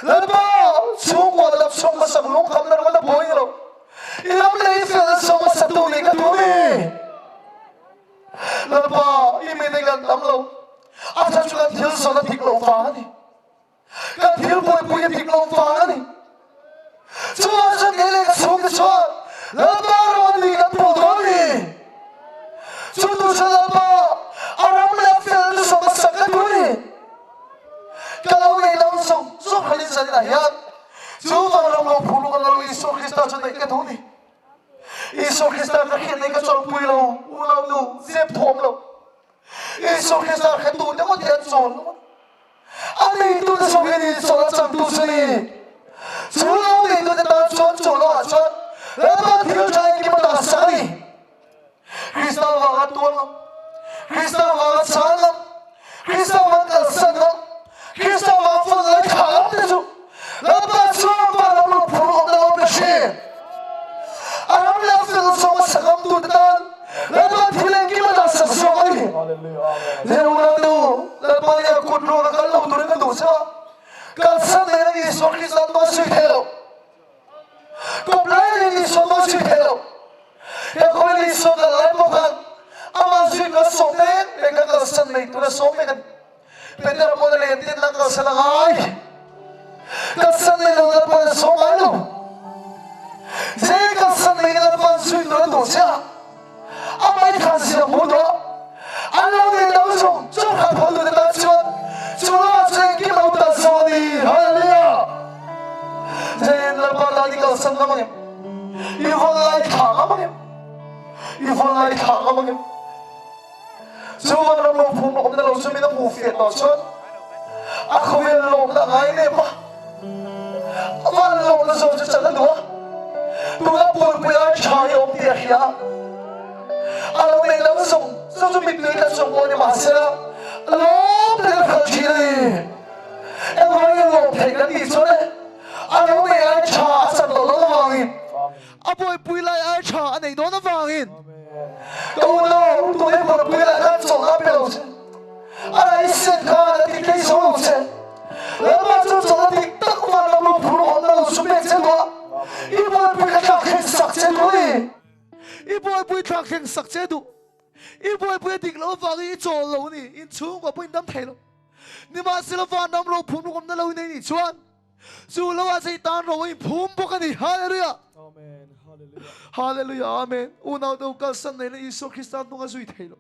Lalpa, chhungkua dam chhung hmasak lungkhamna ringawt a buai ni lo, i ram leh i felna zawng hmasa tu nih ka duh ni. Lalpa, i mite kan tam lo, a chhan chu kan thil zawn a dik loh vang a ni. Kan thil buaipui a dik lo vang a ni. Chuvang chuan. Chu vanram lo phur ruk a lo Isua Krista chu neih ka duh ni. Isua Krista ka hriat nei ka chawlhpui lo, unau nu, zep thawm lo. Isua Krista hretu te ngawt hi an chawl lo. A neitute zawk hi ni chawl a changtu chu ni. Chu lo neitute tan chuan chawl lo ah chuan Lalpa thil tha engkim a dah sak a ni. Krista vanga tuar ngam, Krista vanga chhal ngam, Krista vanga kalsan ngam, Krista vanga fun lai thlah ngam te chu Lalpa chuan van ram lo phur awmna lo pe thin. A ram leh a fel zawng a sak ngamtute tan Lalpa thil engkim a dah sak zawk a ni. Lehunah nu Lalpa nih a kut ruang a kal lo turin ka duh che a, kalsan nena Isua Krista an hmang zui thei lo. Kawp lai nen Isua hmang zui thei lo. He khawvel Isua kal lai pawh khan amah zui kan sawm mek mek kan kalsan mai tura sawm mek a ni. Petera pawn a len tin lang kalsan a ngai. Kalsan nei lo Lalpa'n a sawm ngai lo. Ze kalsan nei Lalpa'n zui tur a duh che a, a maithlan zia hmu tawh. An lo nei lo zawng chauh kha phal duhte tan chuan chu lamah chuan engkim lo tal zawk a ni. Hallelujah! Ze Lalpa tan i kalsan ngam angem? I vawn lai thla ngam angem? I vawn lai thla ngam angem? Chu vanram lo phum awmna lo chu min a hmuh fiah tawh chuan a khawvel lawmna a ngai nep a, a van lawmna zawk chu chan a duh a, tuna buaipui ai tha hi a awm tih a hria a, a lo neih lam zawng zawng chu mittui tla chung pawh ni mahsela lawm takin a khalh thin a ni. Engvangin lawm theih kan tih chuan e, a lo neih ai tha a chan tawh dawn avangin. A buaipui lai ai tha a neih dawn avangin ka unau tuna i buaipui lai khan chawlhna a pe lo che. A raisen khan a ti tlei zo lo che. Lalpa chu chawlhna dik tak vanram lo phur hawnna lo chu pek che duh a, i buaipui kha thlak thleng sak che duh a ni. I buaipui thlak thleng sak che duh. I buaipui a dik loh avangin i chawl lo a ni. Inchhungkua pawh in dam thei lo. Nimahsela vanram ro phur awmna lo i nei nih chuan Chu lo ah Satan ro a inphum bawk a ni. Hallelujah! Amen. Hallelujah. Hallelujah. Amen. Unau te u kalsan neihna Isua Krista hnung a zui thei lo.